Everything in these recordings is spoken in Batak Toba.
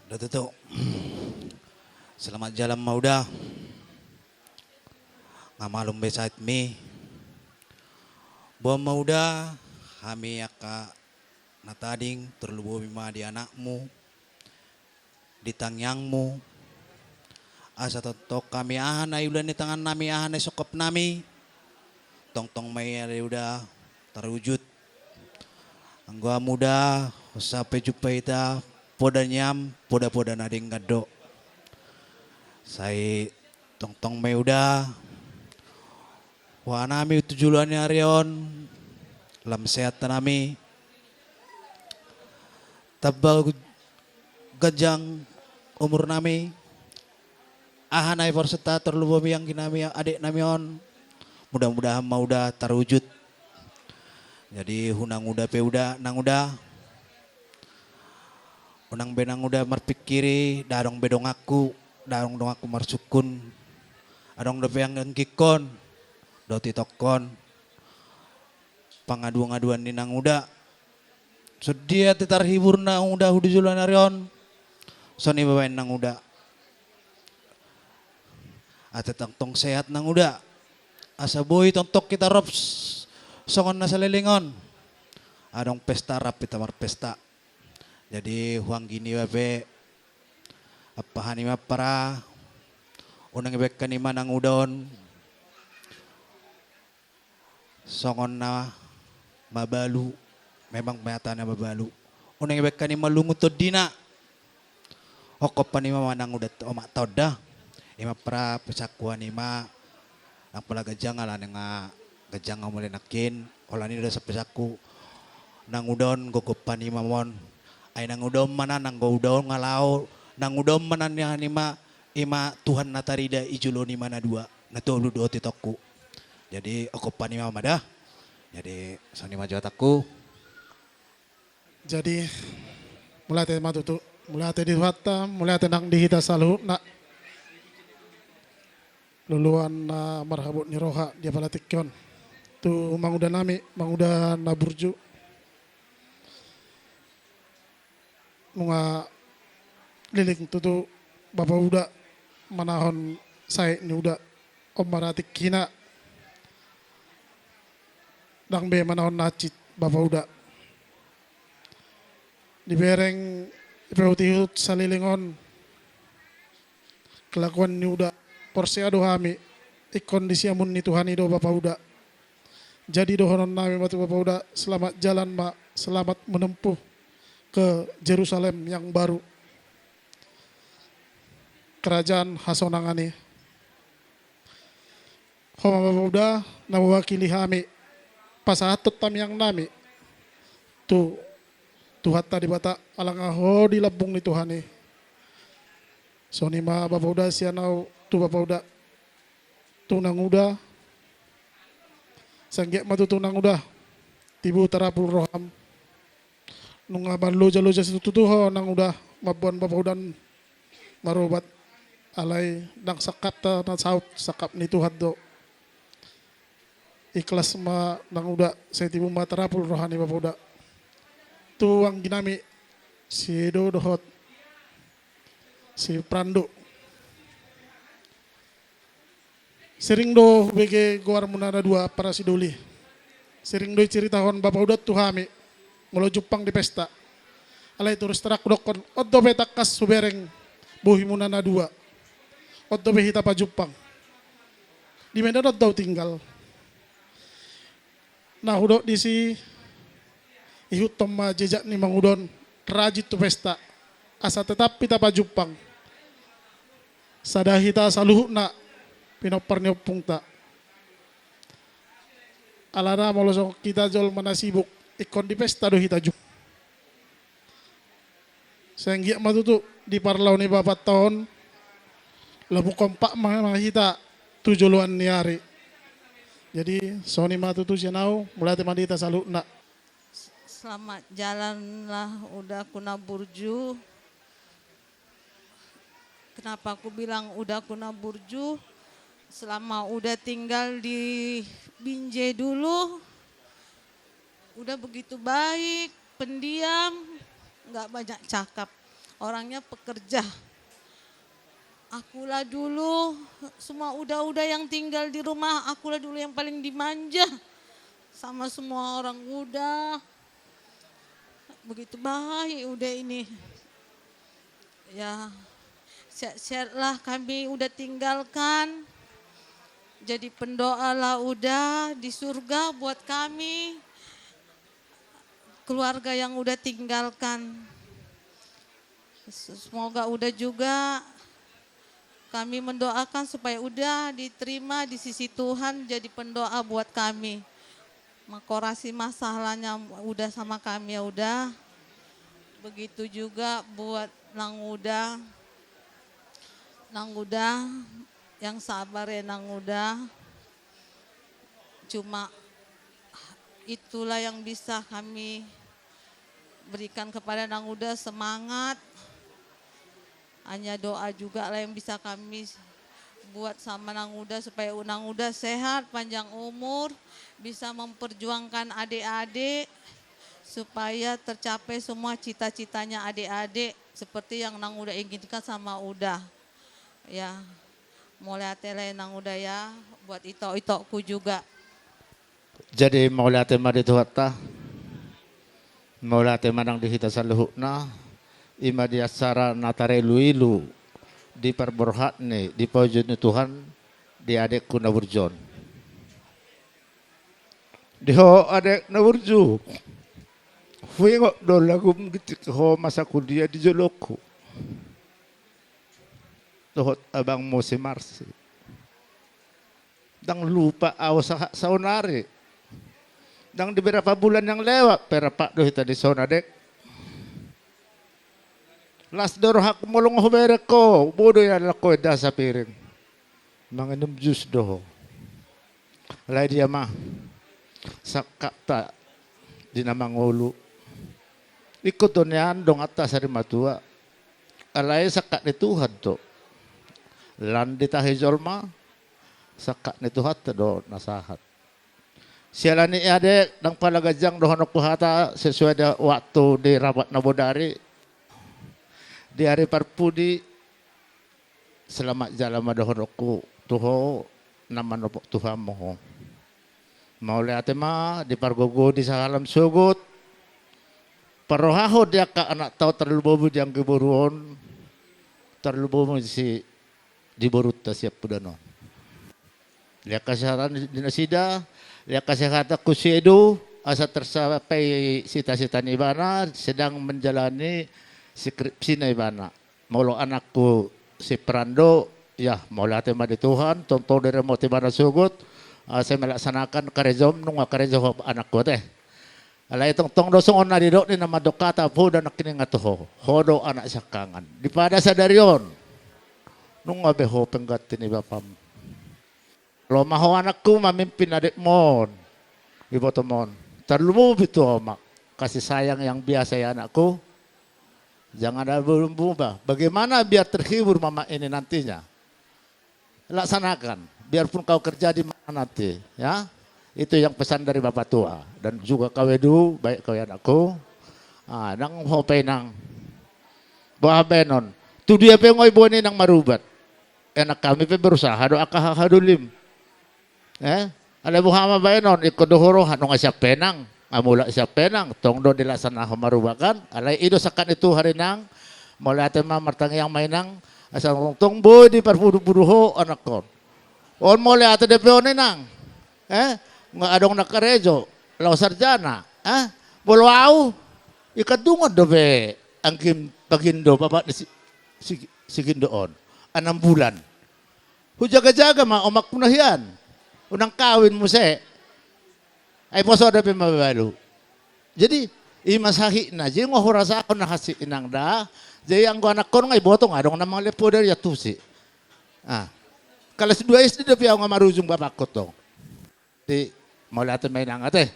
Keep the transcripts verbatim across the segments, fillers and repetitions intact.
Datutu. Selamat jalan ma uda. Nga malum be saitmi. Boan ma uda, hami angka na tading, tarlumobi ma di anakmu, di tangiangmu. Asa tongtong hami aha na iula ni tangannami, aha na isongkapnami, tongtong ma i uda tarujut. Anggo hamu uda, sampe jumpa hita, poda nian, poda-poda na denggan do. Sai tongtong ma i uda. Huanami tu joloan ni ari on, lam sehat tanami. Tamba ganjang umurnami. Aha na iparsahat tarlumobi angginami, adeknami on. Mudah-mudahan ma uda tarujut. Jadi hu nang uda pe uda, nang uda. Unang be nang uda marpingkiri, dang adong be donganku, dang adong donganku marsungkun. Adong dope anggingkon, dohot itongkon. Pangaduan-aduan ni nang uda. Songon dia ate tarhibur nang uda hu di joloan ni ari on. Songon i ma baen nang uda. Ate tongtong sehat nang uda. Asa boi tongtong hita rap s-, songon na saleleng on. Adong pesta rap hita marpesta. Jadi huanggini bape. Ampahan i ma ampara. Unang ibaen hami ma nang uda on songon na mabalu, memang nyata na mabalu. Unang ibaen hami ma lungun tondina. Ongkop hami ma nang uda omak ta on da. I ma ampara pesanku, hami ma nang pola ganjang ala ni nga ganjang nga mule nangkin. Holan i do asa pesanku. Nang uda on gogop hami ma on. Ai nang uda on ma na, nang uda on nga laho. Nang uda on ma na ni hami ma, i ma Tuhan na tarida i jolo ni ma na dua. Na tolu dohot itongku. Jadi ongkop hami ma ma da. Jadi songon i ma jawatanku. Jadi mauliate ma tutu, mauliate di Tuhanta, mauliate nang di hita saluhutna. Loloan na marhabot ni roha di apala tingki on. Tu manguda nami, manguda na burju. Nunga leleng tutu bapa uda manahon saet ni uda on, marhite hina dang be manahon na hansit bapa uda. Dibereng, dipaihut-ihut saleleng on kelakuan ni uda. Porsea do hami ingkon di siamun ni Tuhan i do bapa uda. Jadi dohonon nami ma tu bapa uda, selamat jalan ma, selamat menempuh ke Jerusalem yang baru, kerajaan hasonangan i. Ho ma bapa uda na mewakili hami pasahathon tangiang nami tu Tuhanta Debata, ala nga ho di lambung ni Tuhan i. Songon i ma bapa uda sian au tu bapa uda, tu nang uda. Sai anggiat ma tutu nang uda tibu tarapul roham. Nunga marloja-loja situtu ho nang uda mamboan bapa uda on marobat. Alai dang sangkapta na saut, sangkap ni Tuhan do. Ikhlas ma nang uda, sai tibu ma tarapul roha ni bapa uda. Tu anggi nami si Edo dohot si Prando. Sering do hubege goarmuna na dua, ampara si Doli. Sering do iceritahon bapa uda tu hami molo jumpang di pesta. Alai torus terang hudokkon, on dope tangkas hubereng bohimuna na dua. On dope hita pajumpang. Di Medan on do au tinggal. Na hudok disi, ihuthon ma jejak ni manguda on, rajin tu pesta, asa tetap hita pajumpang. Sada hita saluhutna pinompar ni ompungta. Alana molo songon hita jolma na sibuk, ingkon di pesta do hita jumpang. Sai anggiat ma tutu di parlao ni bapanta on, laho kompak ma hita tu joloan ni ari. Jadi songon i ma tutu sian au, mauliate ma di hita saluhutna. Selamat jalanlah udaku na burju. Kenapa aku bilang udaku na burju? Selama uda tinggal di Binjai dulu, uda begitu baik, pendiam, nggak banyak cakap. Orangnya pekerja. Akulah dulu, semua uda-uda yang tinggal di rumah, akulah dulu yang paling dimanja sama semua orang uda. Begitu baik uda ini. Ya, sehat-sehatlah kami uda tinggalkan. Jadi pendoalah uda di surga buat kami, keluarga yang uda tinggalkan. Semoga uda juga, kami mendoakan supaya uda diterima di sisi Tuhan, jadi pendoa buat kami. Mengkorasi masalahnya uda sama kami ya uda. Begitu juga buat nang uda. Nang uda, yang sabar ya nang uda. Cuma itulah yang bisa kami berikan kepada nang uda, semangat. Hanya doa juga lah yang bisa kami buat sama nang uda supaya nang uda sehat, panjang umur, bisa memperjuangkan adik-adik supaya tercapai semua cita-citanya adik-adik seperti yang nang uda inginkan sama uda. Ya, mauliate lah nang uda ya, buat itok-itokku juga. Jadi mauliate ma di Tuhanta. Mauliate ma nang di hita saluhutna. Ima di acara na tarilu-ilu di parborhat ni, di paujung ni Tuhan, di adekku na burju on. Di ho adek na burju. Huingot do lagum gintik ho masa kuliah di jolongku. Dohot abangmu si Marsi. Ndang lupa au sa-, saonari. Ndang di berapa bulan yang lewat pe rap do hita dison adek. Las do rohangku molo nga hubereng ho, boi do ialap ho enda sapiring. Manginum jus do ho. Alai dia ma, sangkapta di na mangolu. Ingkon do nian donganta sari matua. Alai sangkap ni Tuhan do. Lan ditahi jolma, sangkap ni Tuhanta do na sahat. Siala ni i adek, ndang pala ganjang dohononku hata sesuai do waktu di rapat na bodari. Di ari parpudi, selamat jala ma dohononku tu ho na manopot tu hamu ho. Mauliate ma di pargogoi di sahalam sogot. Parrohahon di angka anakta on, tarlumobi di anggi boru on, tarlumobi si di borunta siampudan on. Liat kesehatan di nasida, liat kesehatan tu si Edo, asa tercapai cita-cita ni ibana, sedang menjalani skripsina ibana. Molo anakku si Prando, ya, mauliate ma di Tuhan, tongtong diramoti ibana sogot, asa melaksanakan karejo, nunga karejo ho anakku te. Alai tongtong do songon na nidok ni na mandok hata, poda nangkiningan tu ho, ho do anak siangkangan. Di pada sadari on, nunga be ho pengganti ni bapam. Lomo ma ho anakku mamimpin adekmon, ibotomon. Tarlumobi tu omak, kasih sayang yang biasa ya anakku. Jangan ada berubah. Bagaimana biar terhibur mama ini nantinya? Laksanakan, biarpun kau kerja di mana nanti, ya. Itu yang pesan dari bapak tua. Dan juga kau Edu, baik kau ya anakku. Ah, nang ho pe inang. Boha baenon. Tu dia pe nga i boan inang marubat. Enak hami pe berusaha do angka hahadolim. Eh? Alai boha ma baenon, ingkon do huroha, nunga sian pe inang, nga mulak sian pe inang, tong do dilaksanaon marubat kan, alai i do sangkap ni Tuhan inang, mauliate ma martangiang ma inang, asa tongtong boi diparpudupudun ho anakkon. On mauliate dope on inang, eh, nga adong na karejo, laho sarjana, eh, molo au, ingkon dung on dope, anggim pagindo bapak ni si, si, si Gindo on, anam bulan. Hujagajaga ma omakku na hian. Unang kawin muse. Ai poso dope mabalu. Jadi, i ma sahitna. Jadi nga hurasahon na hansit inang da. Jadi anggo anakkon nga iboto nga adong na mangalean poda i antusi. Ah. Kelas dua S D dope au nga marujung bapakku tong. Di, mauliate ma inang ate.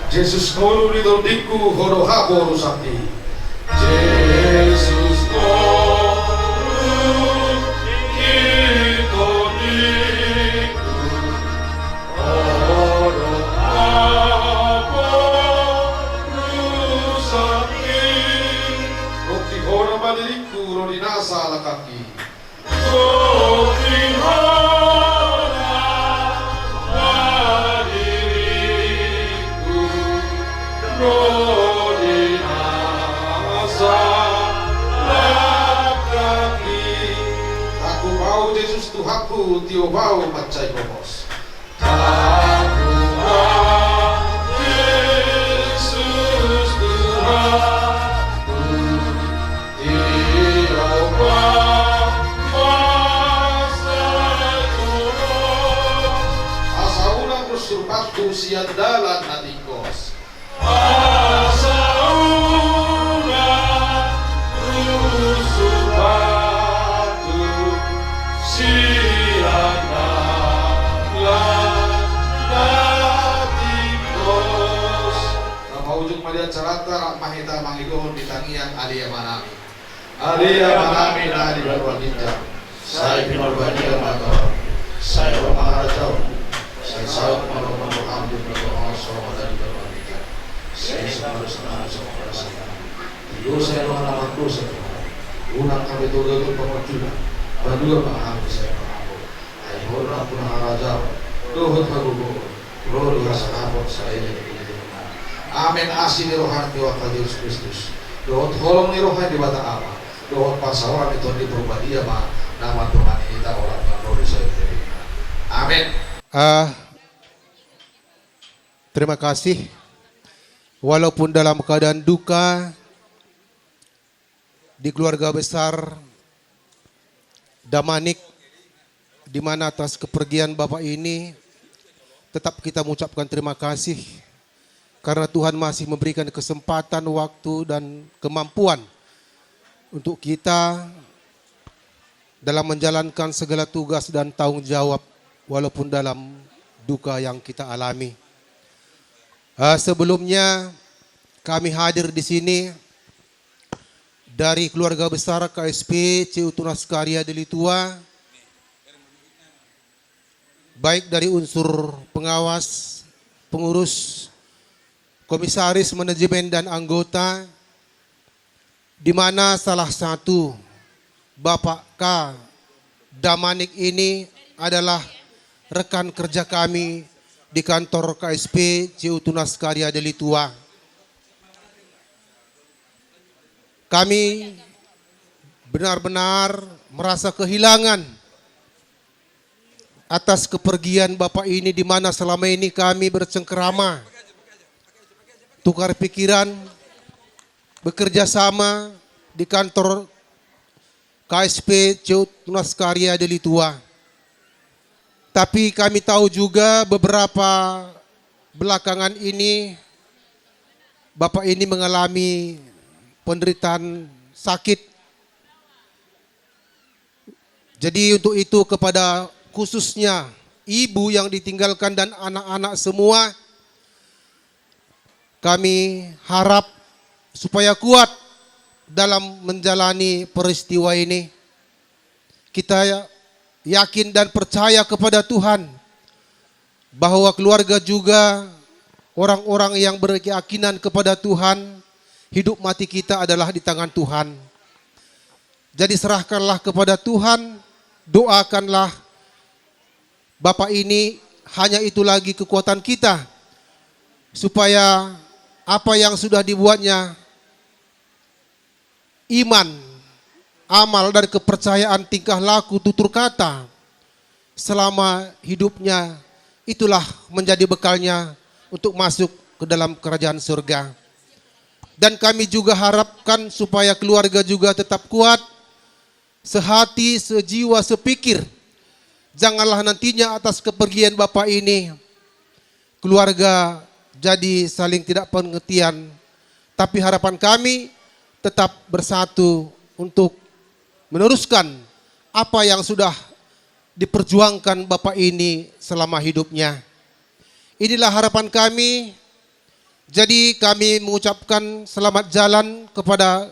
Jesus ngolu ni tondingku, ho do haporusangki. Jesus ngolu ni tondingku, ho do haporusangki. Tuhan, tiopa au mansai gomos. Tuhan, Yesus Tuhanku, tiopa au mansai gomos. Asa unang runsur pathu sian dalan na tingkos. Asa unang runsur pathu sian dalan na tingkos. Rap ma ujung ma di acaranta, rap ma hita mangidohon di tangiang Ale Amanami. Ale Amanami na di banua ginjang, sai pinarbadia ma goarMu, sai ro ma harajaonMu, sai saut ma lomo ni rohaM di banua tonga on songon na di banua ginjang. Sai esa ma dosanami songon na dosanami di dosa ni dongan na mardosa tu hami. Unang hami togihon tu pangunjunan, palua ma hami sian pangago. Ai Ho do nampuna harajaon dohot hagogoon dohot hasangapon saleleng ni lelengna. Amen. Asi ni roha ni Tuhanta Jesus Kristus dohot holong ni roha ni Debata Ama dohot parsaoran ni Tondi Parbadia ma na mandongani hita olat nang ro di saleleng ni lelengna. Amen. Ah, terima kasih. Walaupun dalam keadaan duka, di keluarga besar Damanik, di mana atas kepergian Bapak ini, tetap kita mengucapkan terima kasih karena Tuhan masih memberikan kesempatan, waktu, dan kemampuan untuk kita dalam menjalankan segala tugas dan tanggung jawab, walaupun dalam duka yang kita alami. Ah, sebelumnya, kami hadir di sini dari keluarga besar K S P C U Tunas Karya Deli Tua, baik dari unsur pengawas, pengurus, komisaris, manajemen, dan anggota, di mana salah satu Bapak K Damanik ini adalah rekan kerja kami di kantor K S P C U Tunas Karya Deli Tua. Kami benar-benar merasa kehilangan atas kepergian Bapak ini, di mana selama ini kami bercengkerama, tukar pikiran, bekerja sama di kantor K S P C U Tunas Karya Deli Tua. Tapi kami tahu juga beberapa belakangan ini Bapak ini mengalami penderitaan sakit. Jadi untuk itu kepada khususnya ibu yang ditinggalkan dan anak-anak semua, kami harap supaya kuat dalam menjalani peristiwa ini. Kita yakin dan percaya kepada Tuhan bahwa keluarga juga orang-orang yang berkeyakinan kepada Tuhan, hidup mati kita adalah di tangan Tuhan. Jadi serahkanlah kepada Tuhan, doakanlah Bapak ini, hanya itu lagi kekuatan kita, supaya apa yang sudah dibuatnya, iman, amal, dan kepercayaan, tingkah laku, tutur kata, selama hidupnya, itulah menjadi bekalnya untuk masuk ke dalam kerajaan surga. Dan kami juga harapkan supaya keluarga juga tetap kuat, sehati, sejiwa, sepikir. Janganlah nantinya atas kepergian Bapak ini, keluarga jadi saling tidak pengertian. Tapi harapan kami tetap bersatu untuk meneruskan apa yang sudah diperjuangkan Bapak ini selama hidupnya. Inilah harapan kami. Jadi kami mengucapkan selamat jalan kepada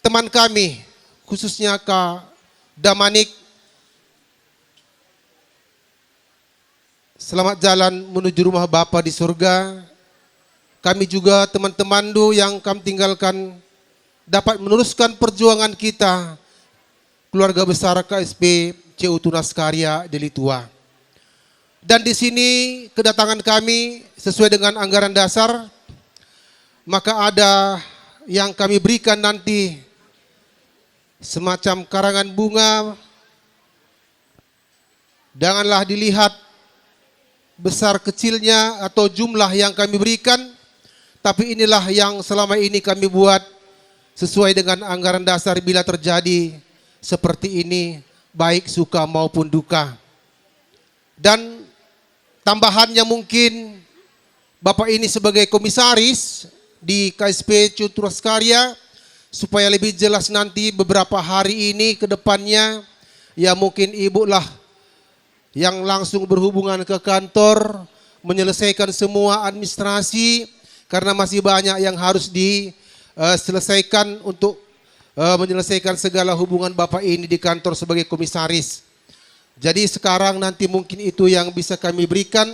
teman kami, khususnya K Damanik. Selamat jalan menuju rumah Bapa di surga. Kami juga teman-temanmu yang kami tinggalkan dapat meneruskan perjuangan kita, keluarga besar K S P C U Tunas Karya Deli Tua. Dan di sini kedatangan kami sesuai dengan anggaran dasar, maka ada yang kami berikan nanti semacam karangan bunga Janganlah dilihat besar kecilnya atau jumlah yang kami berikan, tapi inilah yang selama ini kami buat sesuai dengan anggaran dasar bila terjadi seperti ini, baik suka maupun duka. Dan tambahannya mungkin, Bapak ini sebagai komisaris di K S P Culturas Karya, supaya lebih jelas nanti beberapa hari ini ke depannya, ya mungkin Ibu lah yang langsung berhubungan ke kantor, menyelesaikan semua administrasi, karena masih banyak yang harus di, eh, selesaikan untuk, eh, menyelesaikan segala hubungan Bapak ini di kantor sebagai komisaris. Jadi sekarang nanti mungkin itu yang bisa kami berikan.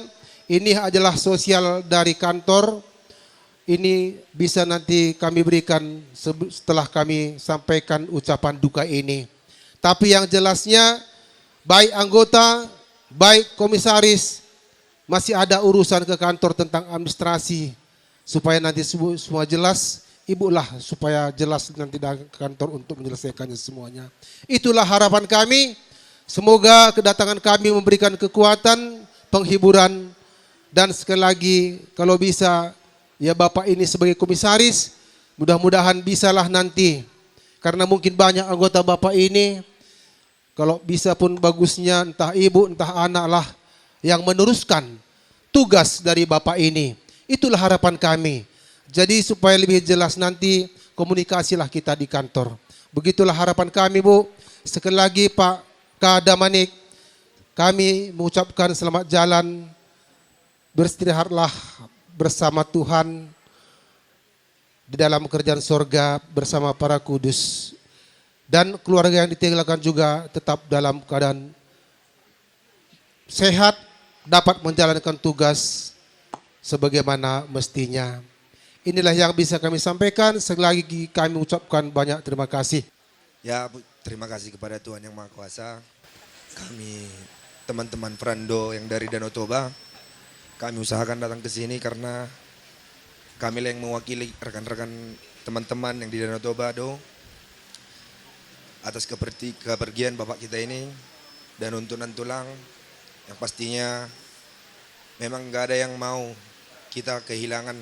Ini adalah sosial dari kantor. Ini bisa nanti kami berikan sebe-, setelah kami sampaikan ucapan duka ini. Tapi yang jelasnya, baik anggota, baik komisaris, masih ada urusan ke kantor tentang administrasi. Supaya nanti sebu-, semua jelas, Ibu lah supaya jelas nanti datang ke kantor untuk menyelesaikannya semuanya. Itulah harapan kami. Semoga kedatangan kami memberikan kekuatan, penghiburan, dan sekali lagi, kalau bisa, ya, Bapak ini sebagai komisaris, mudah-mudahan bisalah nanti, karena mungkin banyak anggota Bapak ini, kalau bisa pun bagusnya entah ibu, entah anak lah yang meneruskan tugas dari Bapak ini. Itulah harapan kami. Jadi supaya lebih jelas nanti, komunikasilah kita di kantor. Begitulah harapan kami, Bu. Sekali lagi, Pak Kadamanik, kami mengucapkan selamat jalan, beristirahatlah bersama Tuhan di dalam kerajaan sorga bersama para kudus. Dan keluarga yang ditinggalkan juga tetap dalam keadaan sehat, dapat menjalankan tugas sebagaimana mestinya. Inilah yang bisa kami sampaikan. Sekali lagi kami ucapkan banyak terima kasih. Ya, Bu, terima kasih kepada Tuhan Yang Maha Kuasa. Kami, teman-teman Frando yang dari Danau Toba, kami usahakan datang ke sini karena kami lah yang mewakili rekan-rekan, teman-teman yang di Danau Toba do, atas keperti-, kepergian bapak kita ini. Dan untuk nantulang, yang pastinya memang nggak ada yang mau kita kehilangan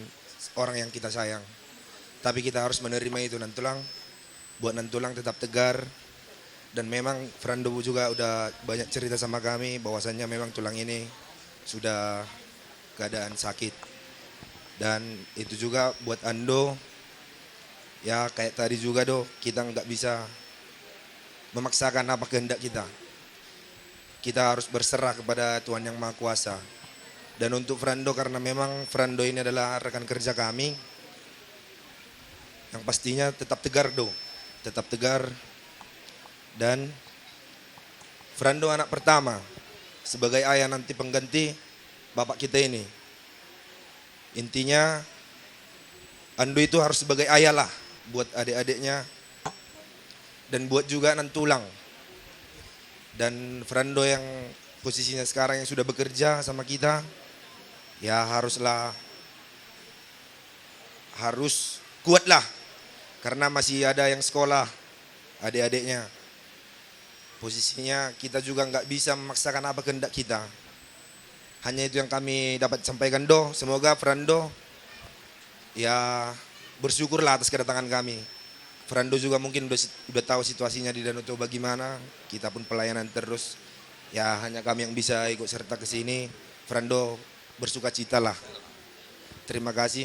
orang yang kita sayang. Tapi kita harus menerima itu, nantulang. Buat nantulang tetap tegar. Dan memang Frando juga udah banyak cerita sama kami bahwasannya memang tulang ini sudah keadaan sakit. Dan itu juga buat Ando, ya, kayak tadi juga do, kita nggak bisa memaksakan apa kehendak kita. Kita harus berserah kepada Tuhan Yang Maha Kuasa. Dan untuk Frando, karena memang Frando ini adalah rekan kerja kami, yang pastinya tetap tegar do, tetap tegar. Dan Frando anak pertama, sebagai ayah nanti pengganti bapak kita ini. Intinya, Ando itu harus sebagai ayah lah buat adik-adiknya dan buat juga nantulang. Dan Frando yang posisinya sekarang yang sudah bekerja sama kita, ya haruslah, harus kuatlah, karena masih ada yang sekolah adik-adiknya. Posisinya kita juga nggak bisa memaksakan apa kehendak kita. Hanya itu yang kami dapat sampaikan do. Semoga Frando, ya, bersyukurlah atas kedatangan kami. Frando juga mungkin udah sit-, udah tahu situasinya di Danau Toba gimana. Kita pun pelayanan terus. Ya, hanya kami yang bisa ikut serta ke sini. Frando, bersukacitalah. Terima kasih.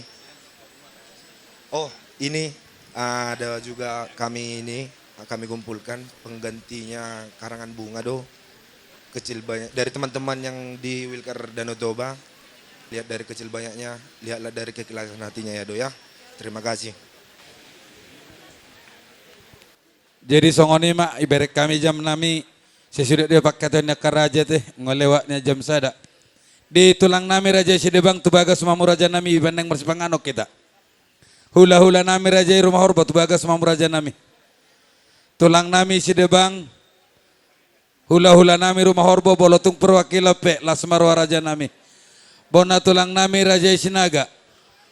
Oh, ini, ah, ada juga kami ini, ah, kami kumpulkan penggantinya karangan bunga do. Kecil banyak dari teman-teman yang di Wilkar Danau Toba. Lihat dari kecil banyaknya, lihatlah dari keikhlasan hatinya ya do ya. Terima kasih. Jadi songon i ma, iberek hami jam nami, sesudah dia pakai tu ni angka raja te, nunga lewat ni jam sada. Di tulang nami raja i Sidebang, tu bagas ma hamu raja nami, ibana naeng marsipanganon hita. Hula-hula nami raja i Rumahorbo, tu bagas ma hamu raja nami. Tulang nami Sidebang, hula-hula nami Rumahorbo, molo tung perwakilan pe, las ma roha raja nami. Bona tulang nami raja i Sinaga.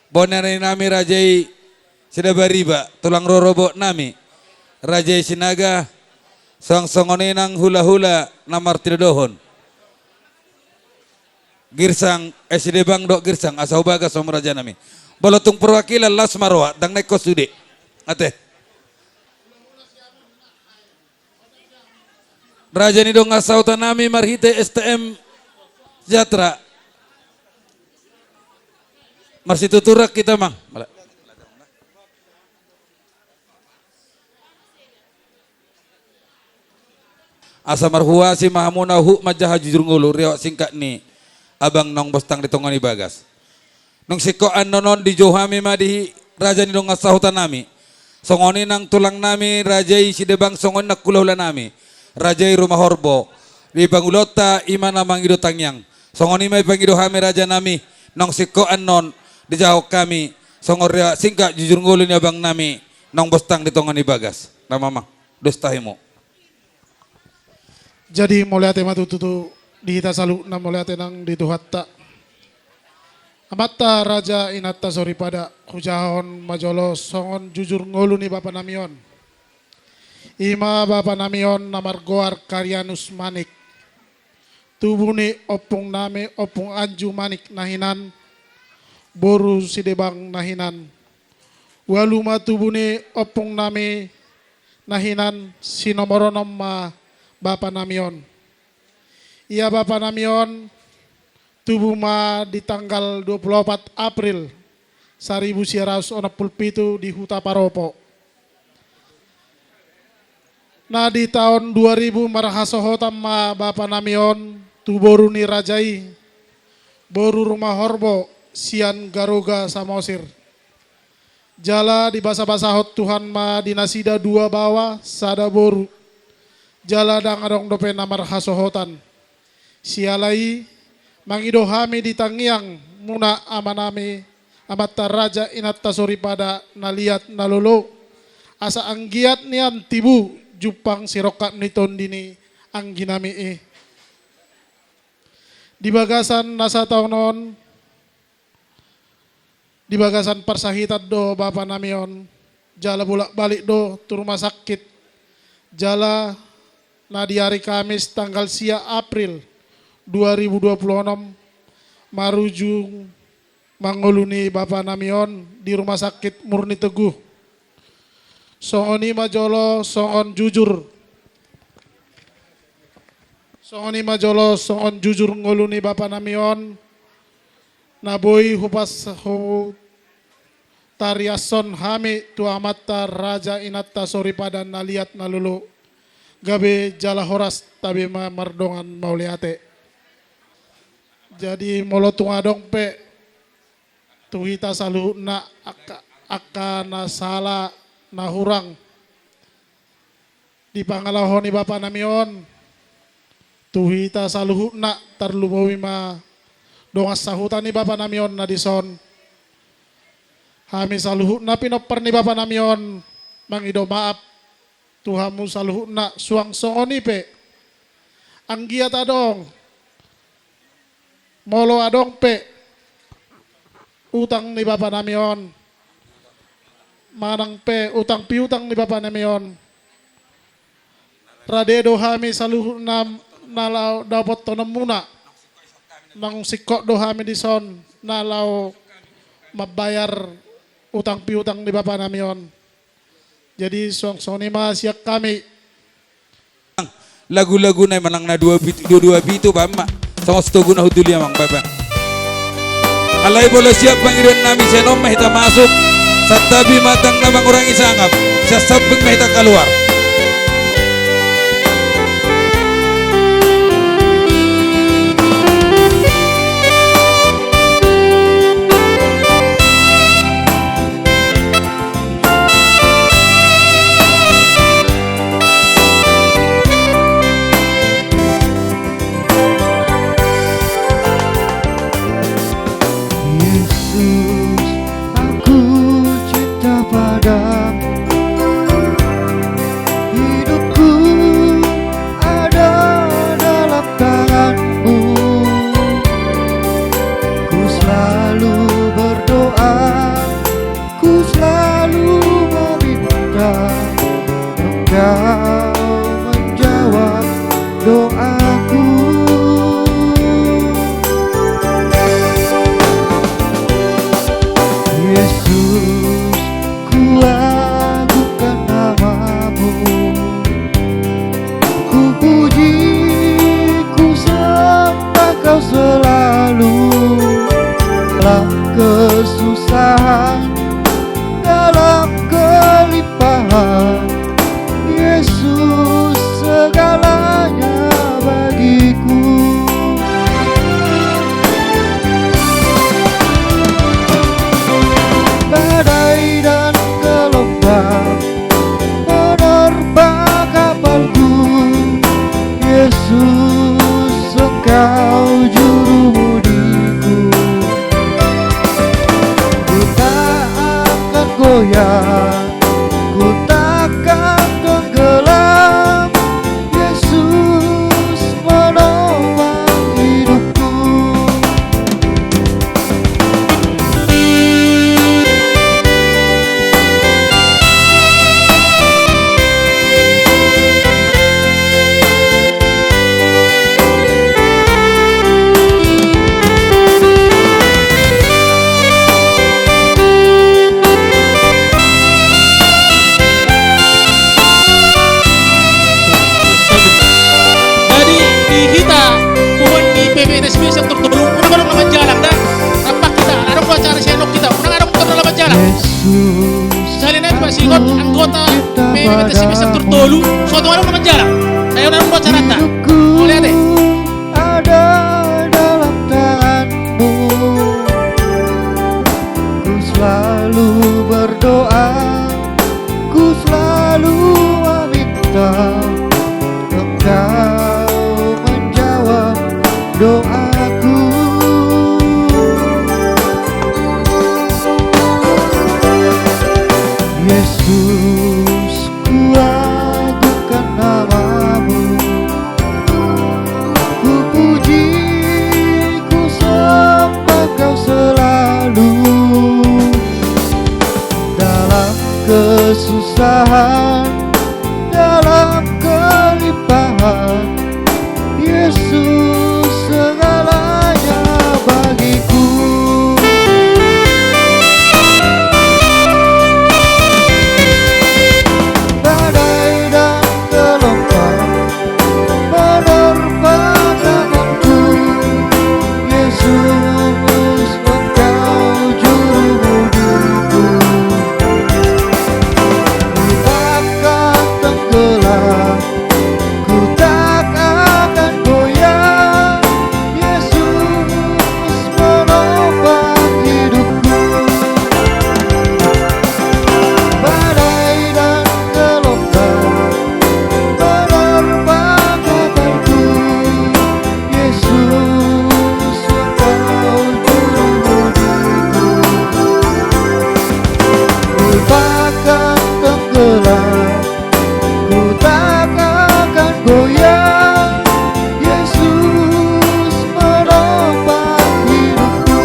Bona ni nami raja i Sidabariba, tulang rorobot nami. Raja i Sinaga, songon-songon i nang hula-hula na martinodohon. Girsang, eh, Sidebang dohot Girsang, asa hubagas hamu rajanami. Molo tung perwakilan las ma roha, ndang na ingkon sude. Ate. Raja ni dongan sahutanami marhite S T M Sejahtera. Marsituturak hita, Mang. Asa marhuasi ma hamuna huhut manjaha jujur ngolu, riwayat singkat ni abang naung bostang di tonga ni bagas. Nunga singkop annon on dijou hami ma di raja ni dongan sahutanami. Songon i nang tulangnami raja i Sidebang, songon i nang hulahulanami raja i Rumahorbo. Di pangulaonta i ma na mangido tangiang. Songon i ma ipangido hami rajanami, nunga singkop annon dijahahon hami songon riwayat singkat jujur ngolu ni abangnami naung bostang di tonga ni bagas. Nama, Mang, dos tahimu. Jadi mauliate ma tutu di hita saluhutna, mauliate nang di Tuhanta. Amanta raja inanta soripada, hujahahon ma jolo songon jujur ngolu ni bapanami on. I ma bapanami on na margoar Karianus Manik. Tubu ni ompungnami Ompung Anju Manik na hinan, boru Sidebang na hinan. Ualu ma tubu ni ompungnami na hinan, si nomor onom ma bapanami on. Ia bapanami on tubu ma di tanggal dua puluh opat April saribu sia ratus onom pulu pitu di Huta Paropo. Na di taon dua ribu marhasohotan ma bapanami on tu boru ni raja i, boru Rumahorbo sian Garoga Samosir. Jala dibasabasahon Tuhan ma di nasida dua baoa sada boru. Jala ndang adong dope na marhasohotan. Siala i, mangido hami di tangiang muna amanami, amanta raja inanta soripada na liat na lolo, asa anggiat nian tibu jumpang sirongkap ni tondi ni angginami i. Di bagasan na sataon on, di bagasan parsahitan do bapanami on, jala bolak-balik do tu rumah sakit. Jala na di ari Kamis tanggal sia April dua ribu dua puluh onom marujung ma ngolu ni bapanami on di Rumah Sakit Murni Teguh. Songon i ma jolo songon jujur. Songon i ma jolo songon jujur ngolu ni bapanami on, na boi hupas-, hutariashon hami tu amanta raja inanta soripada na liat na lolo. Gabe jala horas, tabe ma mardongan mauliate. Jadi molo tung adong pe tu hita saluhutna angka, angka na sala na hurang di pangalaho ni bapanami on, tu hita saluhutna, tarlumobi ma dongan sahuta ni bapanami on na dison. Hami saluhutna pinompar ni bapanami on mangido maaf tu hamu saluhutna, suang songon i pe anggiat adong, molo adong pe utang ni bapanami on, manang pe utang piutang ni bapanami on, rade do hami saluhutna na laho dapothononmuna. Naung singkop do hami dison na laho mambayar utang piutang ni bapanami on. Jadi suang songon i ma sian hami. Lagu-lagu na i manang na dua pitu, dua dua pitu, baen ma. Songon sitogu na hutuli, Amang, baen, baen. Alai molo siap pangidoannami, sian on ma hita masuk. Santabi ma tang na mangurangi sangap, sian samping ma hita kaluar. Yesus, aku cinta padamu. Dalam kelimpahan, Yesus segalanya bagiku. Badai dan gelombang menerpa kapalku, Yesus, Engkau juru mudiku. Ku tak akan goyang, ku tak akan tenggelam, Yesus menopang hidupku. Jadi, di hita punguan ni P B T S B sektor tolu, unang adong na manjalang da. Rap hita, adong do acara sian hita, unang adong do na manjalang. Sahali nai pasingot anggota P B T S B sektor tolu, so adong adong na manjalang. Sai unang adong do acaranta. Mauliate. Ada dalam tanganmu. Ku selalu berdoa, ku selalu meminta, Engkau menjawab doaku. Yesus, ku agungkan nama-Mu. Ku puji, ku sembah Kau selalu. Dalam kesusahan, dalam kelimpahan, Yesus segalanya bagiku. Badai dan gelombang menerpa kapalku, Yesus, Engkau juru mudiku. Ku tak akan tenggelam, ku tak akan goyang, Yesus menopang hidupku. Badai dan gelombang menerpa kapalku, Yesus, Engkau juru mudiku. Ku tak akan tenggelam, ku tak akan goyang, Yesus menopang hidupku.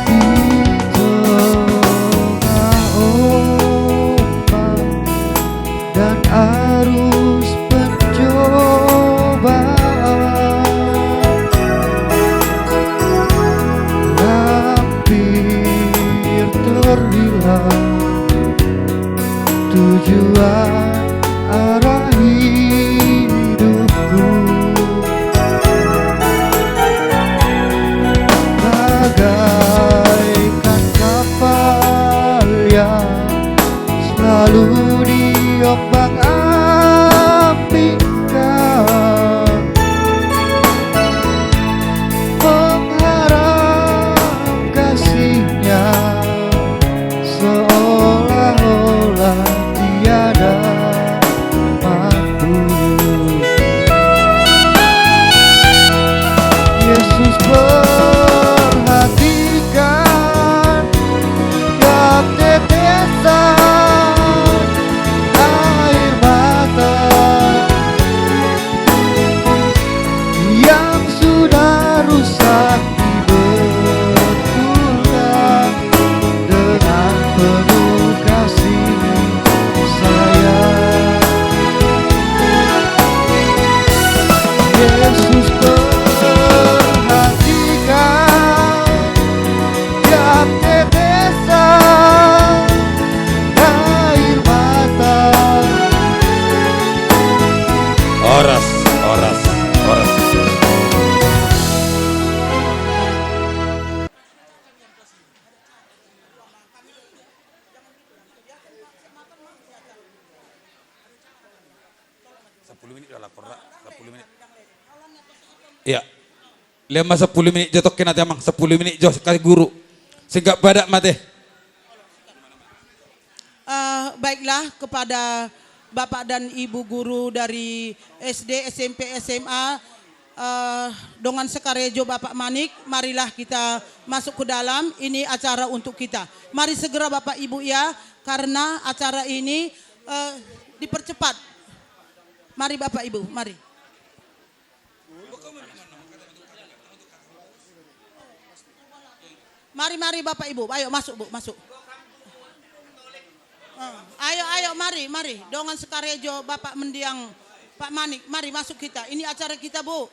Di tengah ombak dan arus pencobaan, hampir terhilang tujuan arah hidupku. Bagaikan kapal yang selalu diombang-ambingkan, mengharap kasih-Nya seolah-olah tiada. Lapor ra, sepuluh menit. Iya. Lima, sepuluh menit jo tokkin ate amang, sepuluh menit jo kasih guru. Singkat padat ma ate. Eh, baiklah, kepada Bapak dan Ibu guru dari S D, S M P, S M A, eh, dongan sekarejo Bapak Manik, marilah kita masuk ke dalam, ini acara untuk kita. Mari segera Bapak Ibu ya, karena acara ini, eh, dipercepat. Mari Bapak Ibu, mari. Mari, mari Bapak Ibu, ayo masuk Bu, masuk. Eh, ayo, ayo, mari, mari. Dongan sekarejo Bapak mendiang Pak Manik, mari masuk kita. Ini acara kita Bu.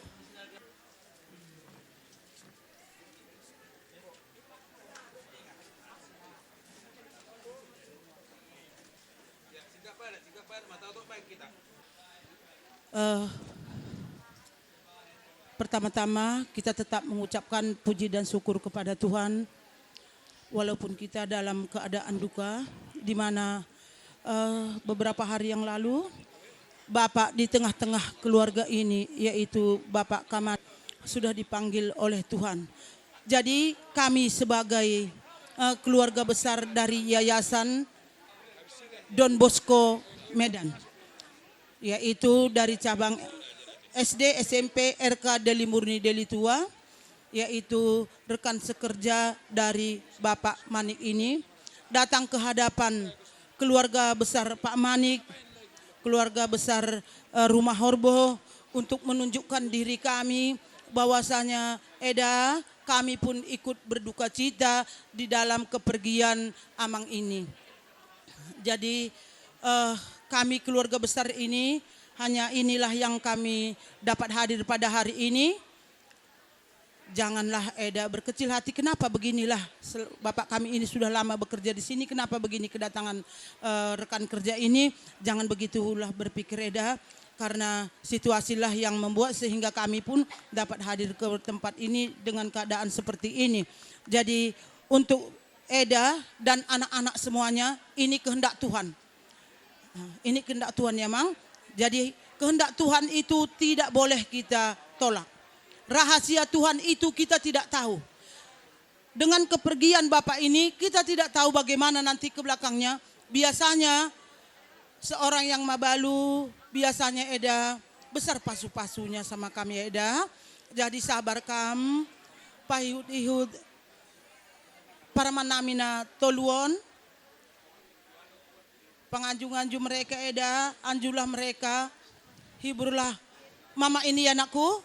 Eh, pertama-tama kita tetap mengucapkan puji dan syukur kepada Tuhan, walaupun kita dalam keadaan duka, di mana, eh, beberapa hari yang lalu Bapak di tengah-tengah keluarga ini, yaitu Bapak Kaman, sudah dipanggil oleh Tuhan. Jadi kami sebagai, eh, keluarga besar dari Yayasan Don Bosco Medan, yaitu dari cabang S D, S M P, R K Deli Murni Deli Tua, yaitu rekan sekerja dari Bapak Manik ini, datang ke hadapan keluarga besar Pak Manik, keluarga besar, eh, Rumah Horbo, untuk menunjukkan diri kami bahwasanya Eda, kami pun ikut berduka cita di dalam kepergian Amang ini. Jadi, eh, kami keluarga besar ini, hanya inilah yang kami dapat hadir pada hari ini. Janganlah Eda berkecil hati, kenapa beginilah sel-, Bapak kami ini sudah lama bekerja di sini, kenapa begini kedatangan, eh, rekan kerja ini? Jangan begitulah berpikir Eda, karena situasilah yang membuat sehingga kami pun dapat hadir ke tempat ini dengan keadaan seperti ini. Jadi, untuk Eda dan anak-anak semuanya, ini kehendak Tuhan. Nah, ini kehendak Tuhan ya, Mang. Jadi, kehendak Tuhan itu tidak boleh kita tolak. Rahasia Tuhan itu kita tidak tahu. Dengan kepergian Bapak ini, kita tidak tahu bagaimana nanti ke belakangnya. Biasanya, seorang yang mabalu, biasanya Eda, besar pasu-pasunya sama kami ya Eda. Jadi sabar kam, paihut-ihut, parumaen nami na tolu on. Panganju-anju mereka Eda, anjulah mereka, hiburlah mama ini ya anakku,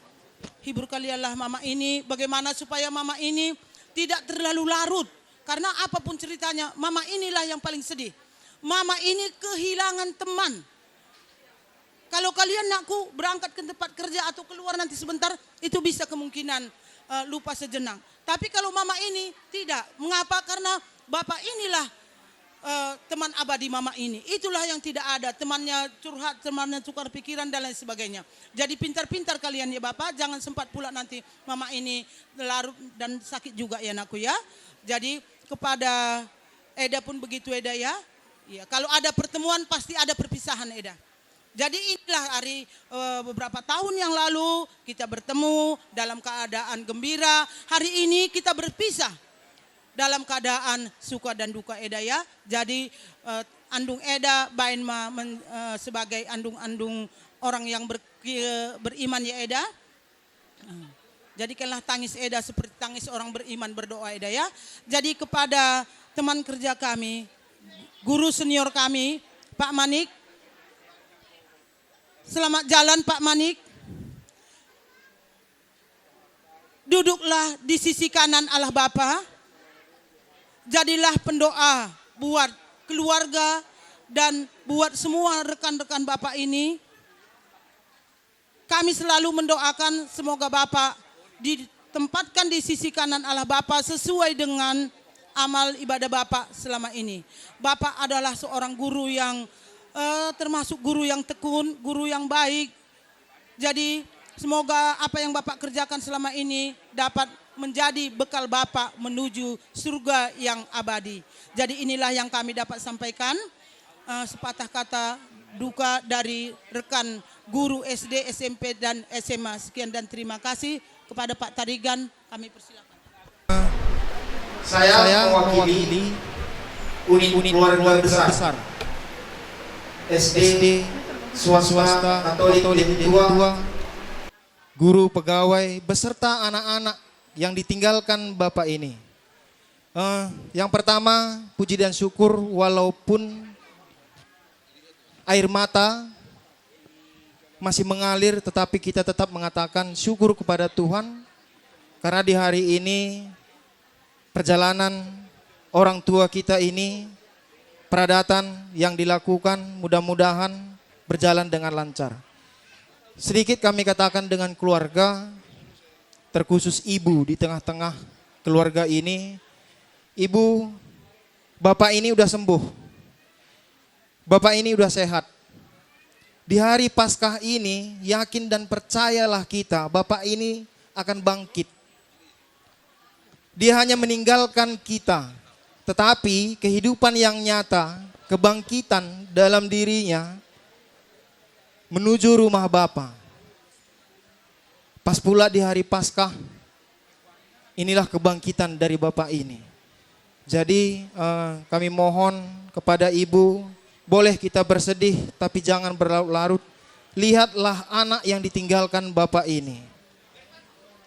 hibur kalianlah mama ini, bagaimana supaya mama ini tidak terlalu larut, karena apapun ceritanya, mama inilah yang paling sedih. Mama ini kehilangan teman. Kalau kalian, nakku, berangkat ke tempat kerja atau keluar nanti sebentar, itu bisa kemungkinan, eh, lupa sejenak. Tapi kalau mama ini tidak. Mengapa? Karena bapak inilah, eh, teman abadi mama ini. Itulah yang tidak ada, temannya curhat, temannya tukar pikiran, dan lain sebagainya. Jadi pintar-pintar kalian ya bapak, jangan sempat pula nanti mama ini larut dan sakit juga ya, nakku, ya. Jadi kepada Eda pun begitu, Eda, ya. Ya, kalau ada pertemuan pasti ada perpisahan, Eda. Jadi inilah hari, eh, beberapa tahun yang lalu kita bertemu dalam keadaan gembira. Hari ini kita berpisah dalam keadaan suka dan duka, Eda, ya. Jadi, eh, andung Eda baen ma men-, eh, sebagai andung-andung orang yang ber-, beriman ya, Eda. Jadi, jadikanlah tangis Eda seperti tangis orang beriman berdoa, Eda, ya. Jadi, kepada teman kerja kami, guru senior kami, Pak Manik. Selamat jalan, Pak Manik. Duduklah di sisi kanan Allah Bapa. Jadilah pendoa buat keluarga dan buat semua rekan-rekan Bapak ini. Kami selalu mendoakan semoga Bapak ditempatkan di sisi kanan Allah Bapa sesuai dengan amal ibadah Bapak selama ini. Bapak adalah seorang guru yang, eh, termasuk guru yang tekun, guru yang baik. Jadi, semoga apa yang Bapak kerjakan selama ini dapat menjadi bekal Bapak menuju surga yang abadi. Jadi, inilah yang kami dapat sampaikan. Eh, sepatah kata duka dari rekan guru S D, S M P, dan S M A. Sekian dan terima kasih. Kepada Pak Tarigan, kami persilakan. Saya mewakili unit keluarga besar S D swasta Katolik Deli Tua, guru, pegawai, beserta anak-anak yang ditinggalkan Bapak ini. Eh, yang pertama, puji dan syukur, walaupun air mata masih mengalir, tetapi kita tetap mengatakan syukur kepada Tuhan, karena di hari ini perjalanan orang tua kita ini, peradatan yang dilakukan, mudah-mudahan berjalan dengan lancar. Sedikit kami katakan dengan keluarga, terkhusus ibu di tengah-tengah keluarga ini. Ibu, bapak ini udah sembuh. Bapak ini udah sehat. Di hari Paskah ini, yakin dan percayalah kita, bapak ini akan bangkit. Dia hanya meninggalkan kita, tetapi kehidupan yang nyata, kebangkitan dalam dirinya menuju rumah Bapa. Pas pula di hari Paskah, inilah kebangkitan dari Bapak ini. Jadi, eh, kami mohon kepada Ibu, boleh kita bersedih, tapi jangan berlarut-larut. Lihatlah anak yang ditinggalkan Bapak ini.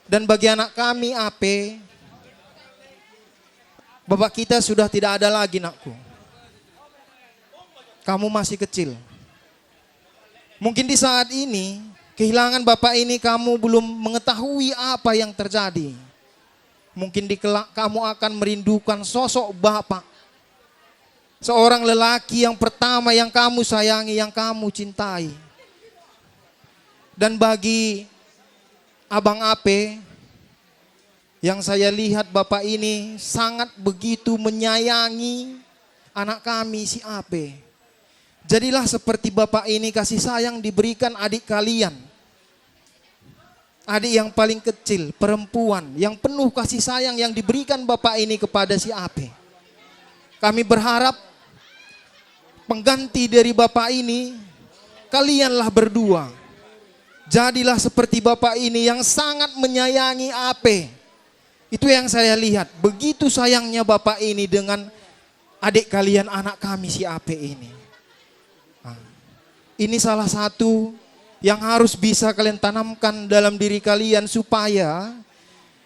Dan bagi anak kami, Ape, Bapak kita sudah tidak ada lagi, nakku. Kamu masih kecil. Mungkin di saat ini, kehilangan bapak ini, kamu belum mengetahui apa yang terjadi. Mungkin di kelak kamu akan merindukan sosok bapak. Seorang lelaki yang pertama yang kamu sayangi, yang kamu cintai. Dan bagi Abang Ape, yang saya lihat bapak ini sangat begitu menyayangi anak kami si Ape. Jadilah seperti bapak ini, kasih sayang diberikan adik kalian. Adik yang paling kecil, perempuan, yang penuh kasih sayang yang diberikan bapak ini kepada si Ape. Kami berharap pengganti dari bapak ini, kalianlah berdua. Jadilah seperti bapak ini yang sangat menyayangi Ape. Itu yang saya lihat. Begitu sayangnya bapak ini dengan adik kalian, anak kami si Ape ini. Nah, ini salah satu yang harus bisa kalian tanamkan dalam diri kalian, supaya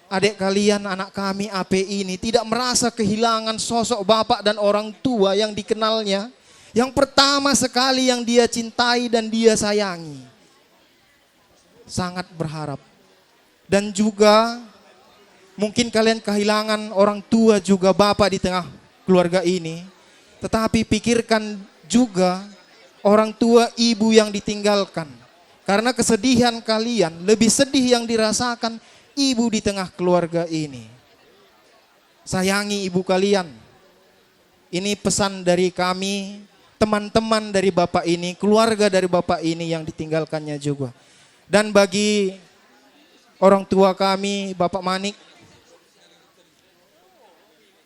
adik kalian, anak kami Ape ini, tidak merasa kehilangan sosok bapak dan orang tua yang dikenalnya, yang pertama sekali yang dia cintai dan dia sayangi. Sangat berharap. Dan juga mungkin kalian kehilangan orang tua juga, bapak di tengah keluarga ini. Tetapi pikirkan juga orang tua, ibu yang ditinggalkan. Karena kesedihan kalian, lebih sedih yang dirasakan ibu di tengah keluarga ini. Sayangi ibu kalian. Ini pesan dari kami, teman-teman dari bapak ini, keluarga dari bapak ini yang ditinggalkannya juga. Dan bagi orang tua kami, Bapak Manik,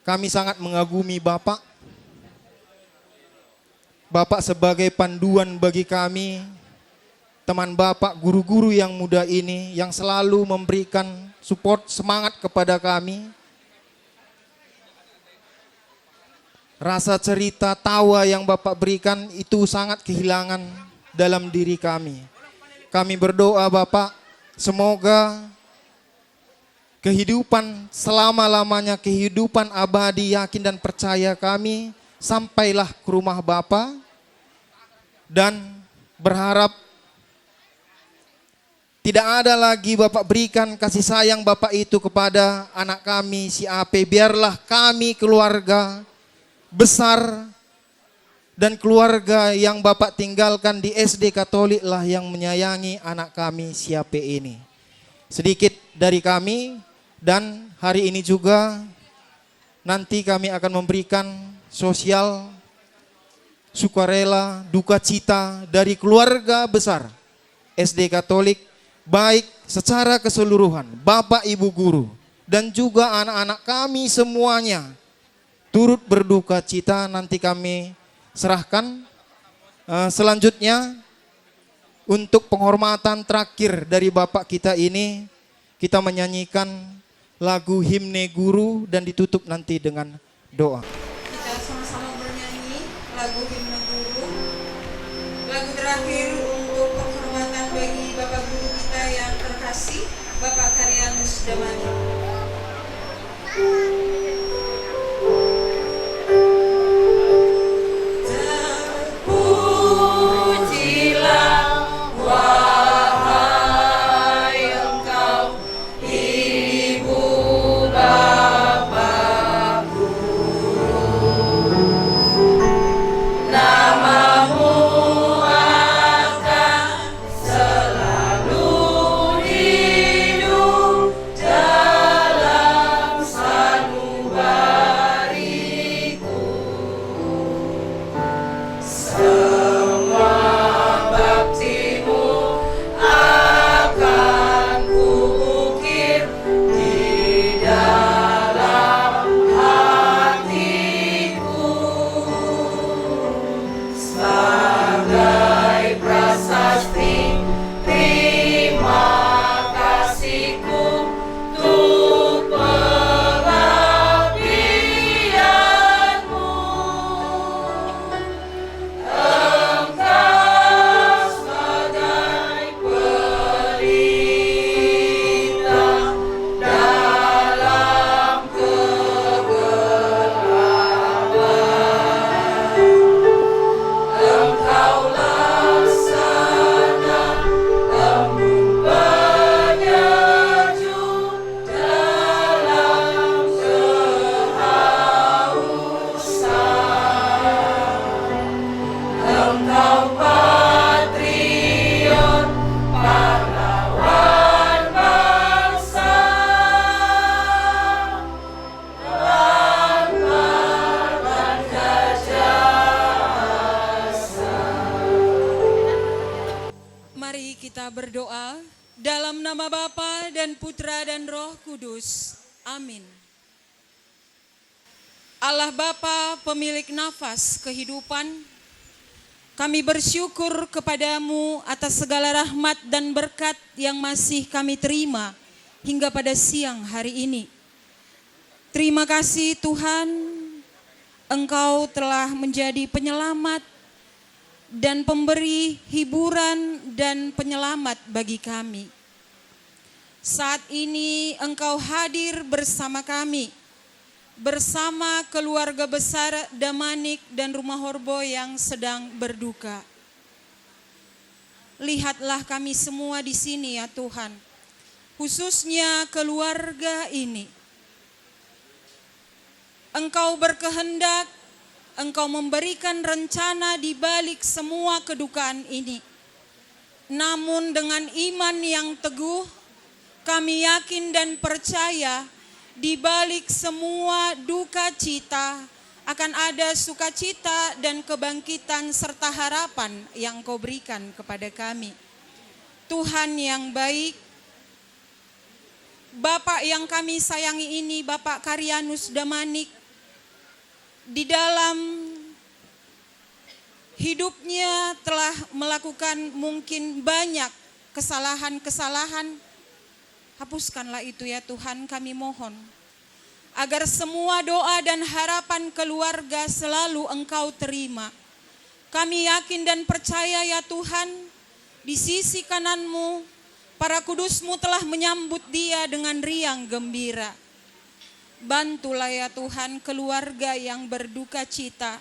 kami sangat mengagumi bapak. Bapak sebagai panduan bagi kami, teman bapak, guru-guru yang muda ini, yang selalu memberikan support, semangat kepada kami. Rasa cerita tawa yang bapak berikan itu sangat kehilangan dalam diri kami. Kami berdoa, Bapak, semoga kehidupan selama-lamanya, kehidupan abadi, yakin dan percaya kami, sampailah ke rumah Bapa, dan berharap tidak ada lagi Bapak berikan kasih sayang Bapak itu kepada anak kami si Ape. Biarlah kami keluarga besar dan keluarga yang Bapak tinggalkan di S D Katolik lah yang menyayangi anak kami si Ape ini. Sedikit dari kami, dan hari ini juga nanti kami akan memberikan sosial sukarela, duka cita dari keluarga besar S D Katolik, baik secara keseluruhan, Bapak, Ibu guru, dan juga anak-anak kami semuanya turut berduka cita. Nanti kami serahkan. Eh, selanjutnya, Untuk penghormatan terakhir dari Bapak kita ini, kita menyanyikan lagu himne guru dan ditutup nanti dengan doa. Kita sama-sama bernyanyi lagu himne guru. Lagu terakhir untuk penghormatan bagi Bapak Guru kita yang terkasih, Bapak Karianus Damanik. Terpujilah, wahai Engkau, Ibu Bapa Guru, namamu akan selalu hidup dalam sanubariku. Semua baktimu akan kuukir di dalam hatiku. Sebagai prasasti terima kasihku untuk pengabdianmu. Engkau sebagai pelita dalam kegelapan. Engkaulah sana embun penyejuk dalam kehausan. Engkau patriot, pahlawan bangsa. Mari kita berdoa dalam nama Bapa dan Putra dan Roh Kudus. Amin. Allah Bapa, pemilik nafas kehidupan, kami bersyukur kepada-Mu atas segala rahmat dan berkat yang masih kami terima hingga pada siang hari ini. Terima kasih, Tuhan, Engkau telah menjadi penyelamat dan pemberi hiburan dan penyelamat bagi kami. Saat ini Engkau hadir bersama kami, bersama keluarga besar Damanik dan Rumahorbo yang sedang berduka. Lihatlah kami semua di sini, ya Tuhan, khususnya keluarga ini. Engkau berkehendak, Engkau memberikan rencana di balik semua kedukaan ini. Namun, dengan iman yang teguh, kami yakin dan percaya, di balik semua duka cita, akan ada sukacita dan kebangkitan serta harapan yang Engkau berikan kepada kami. Tuhan yang baik, Bapak yang kami sayangi ini, Bapak Karianus Damanik, di dalam hidupnya telah melakukan mungkin banyak kesalahan-kesalahan. Hapuskanlah itu, ya Tuhan, kami mohon. Agar semua doa dan harapan keluarga selalu Engkau terima. Kami yakin dan percaya, ya Tuhan, di sisi kanan-Mu, para kudus-Mu telah menyambut dia dengan riang gembira. Bantulah, ya Tuhan, keluarga yang berduka cita.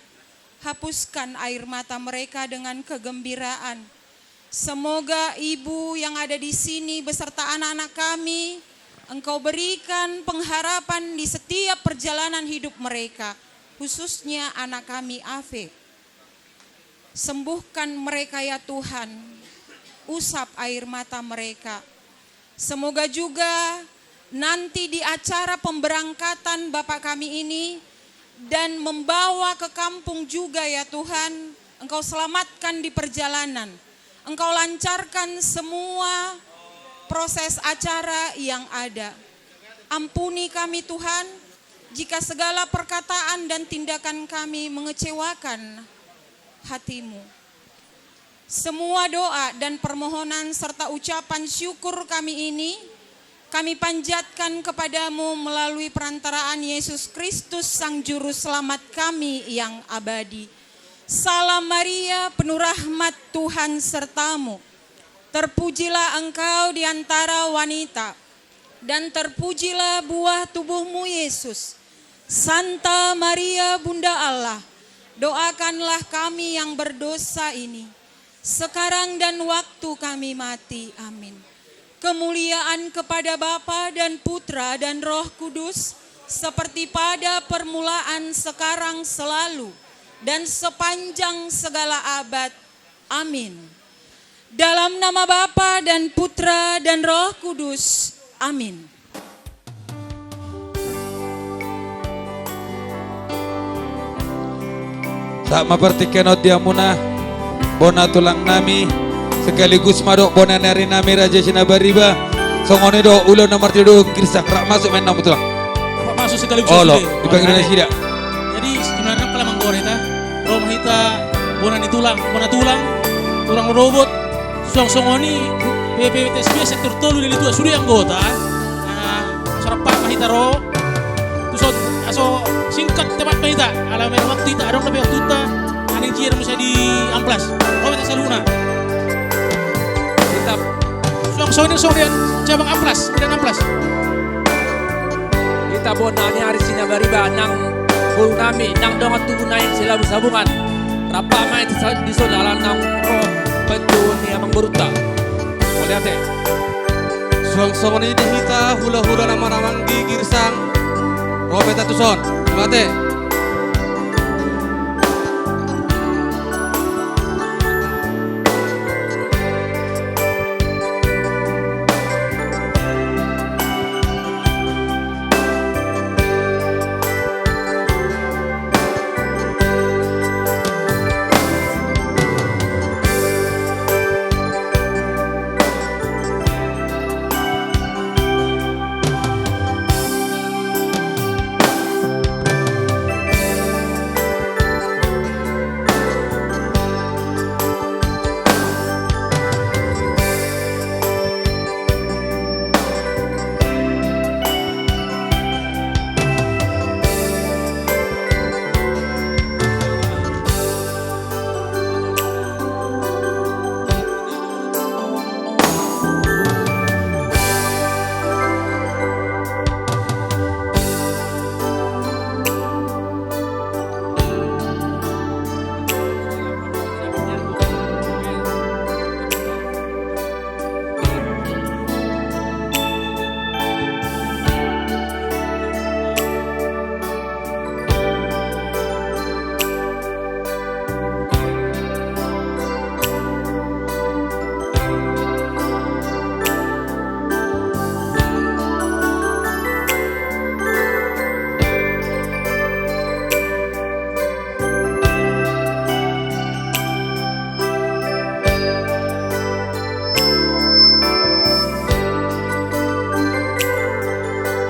Hapuskan air mata mereka dengan kegembiraan. Semoga ibu yang ada di sini beserta anak-anak kami, Engkau berikan pengharapan di setiap perjalanan hidup mereka, khususnya anak kami, Ave. Sembuhkan mereka, ya Tuhan. Usap air mata mereka. Semoga juga nanti di acara pemberangkatan Bapak kami ini dan membawa ke kampung juga, ya Tuhan, Engkau selamatkan di perjalanan. Engkau lancarkan semua proses acara yang ada. Ampuni kami, Tuhan, jika segala perkataan dan tindakan kami mengecewakan hati-Mu. Semua doa dan permohonan serta ucapan syukur kami ini kami panjatkan kepadamu melalui perantaraan Yesus Kristus, Sang Juru Selamat kami yang abadi. Salam Maria, penuh rahmat, Tuhan sertamu. Terpujilah engkau di antara wanita, dan terpujilah buah tubuhmu, Yesus. Santa Maria, Bunda Allah, doakanlah kami yang berdosa ini, sekarang dan waktu kami mati. Amin. Kemuliaan kepada Bapa dan Putra dan Roh Kudus, seperti pada permulaan, sekarang, selalu, dan sepanjang segala abad. Amin. Dalam nama Bapa dan Putra dan Roh Kudus. Amin. Sahat ma partingkian on di hamuna, bona tulang nami, sekaligus ma dohot bona ni ari nami Raja Sinabariba. Songon i do ulaon na martinodohon Girsang, rap masuk ma inna tulang. Rap masuk sekaligus. Olo, sude. Dipanggil nasida. Jadi sebenarnya kalau manggore ta, ro ma hita bona ni tulang, bona tulang, tulang rorobot, suang songon i, P P T S B sektor tolu Deli Tua sude anggota. Nah, aso rap ma hita ro. Tuson, aso singkat tepat ma hita. Ala main waktu hita, adong dope waktu hita. Aning jia muse di amplas. Ro ma hita saluhutna. Hita. Suang songon i, songon i, cabang amplas, bidan amplas. Hita bona ni ari Sinabariba nang boru nami, nang dongan tubu nai Silaban Sabungan. Rap ma hita sa-, dison ala nang ro pentu ni amangborunta. Mauliate. Suang songon i di hita hulahula na manamanggi Girsang. Ro ma hita tuson. Mauliate.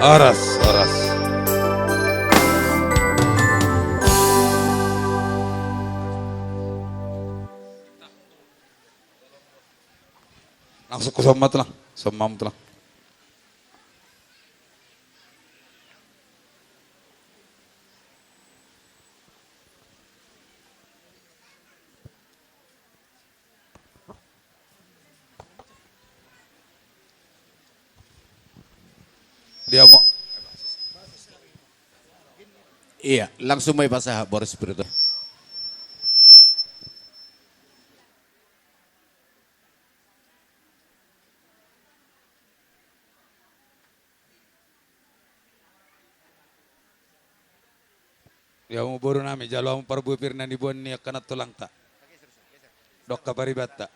Horas, horas. Langsung ku somma tulang, somma tulang. Dia mau. Iya, langsung ma i pasahat boru spiritual. Ia hamu boru nami, jalo hamu parbue pir na niboan ni angka nantulangta dohot angka paribanta.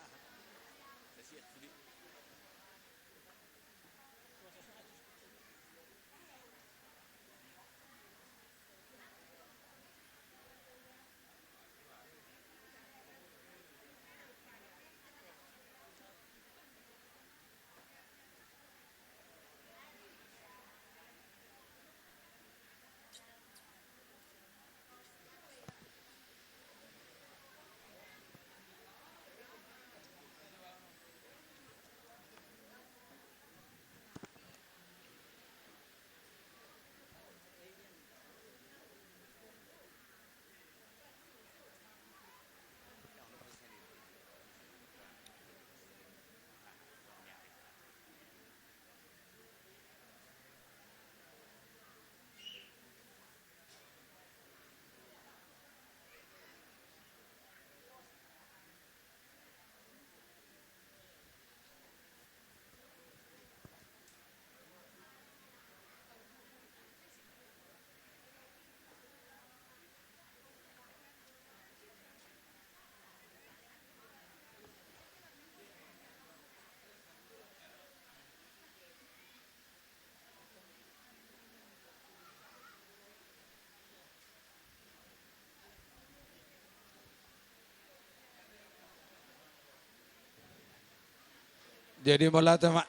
Jadi mauliate ma,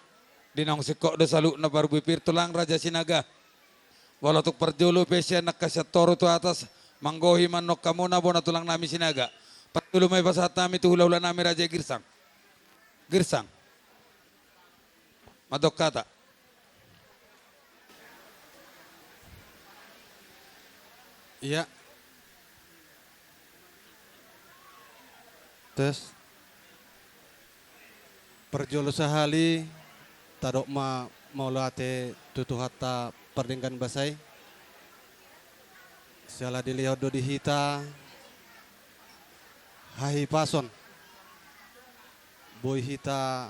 di naung singkop do saluhutna parbue pir tulang Raja Sinaga. Molo tung parjolo pe sian angka sian toru tu atas, manggohi ma annon hamuna bona tulang nami Sinaga. Parjolo ma dipasahat hami tu hula-hula nami Raja Girsang. Girsang. Mandok hata. Iya. Tes. Parjolo sahali, tadok ma mauliate tu Tuhanta pardenggan basa i. Siala dilehon do di hita hahipason. Boi hita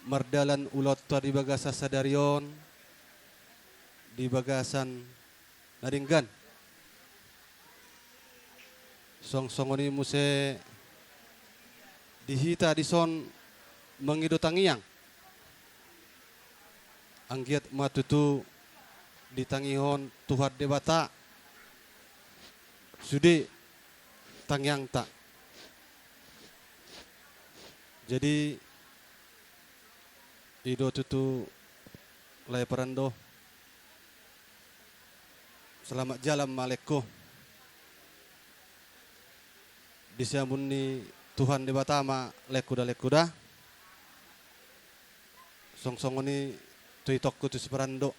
mardalan ulaonta di bagasan sadari on, di bagasan na denggan. Song songon i muse di hita dison mangido tangiang. Anggiat ma tutu ditangihon Tuhan Debata sude tangiangta. Jadi, i do tutu lae parando. Selamat jalan ma laengku. Di siamun ni Tuhan Debata ma laengku da, laengku da. Song songon i tu itongku tu siparando.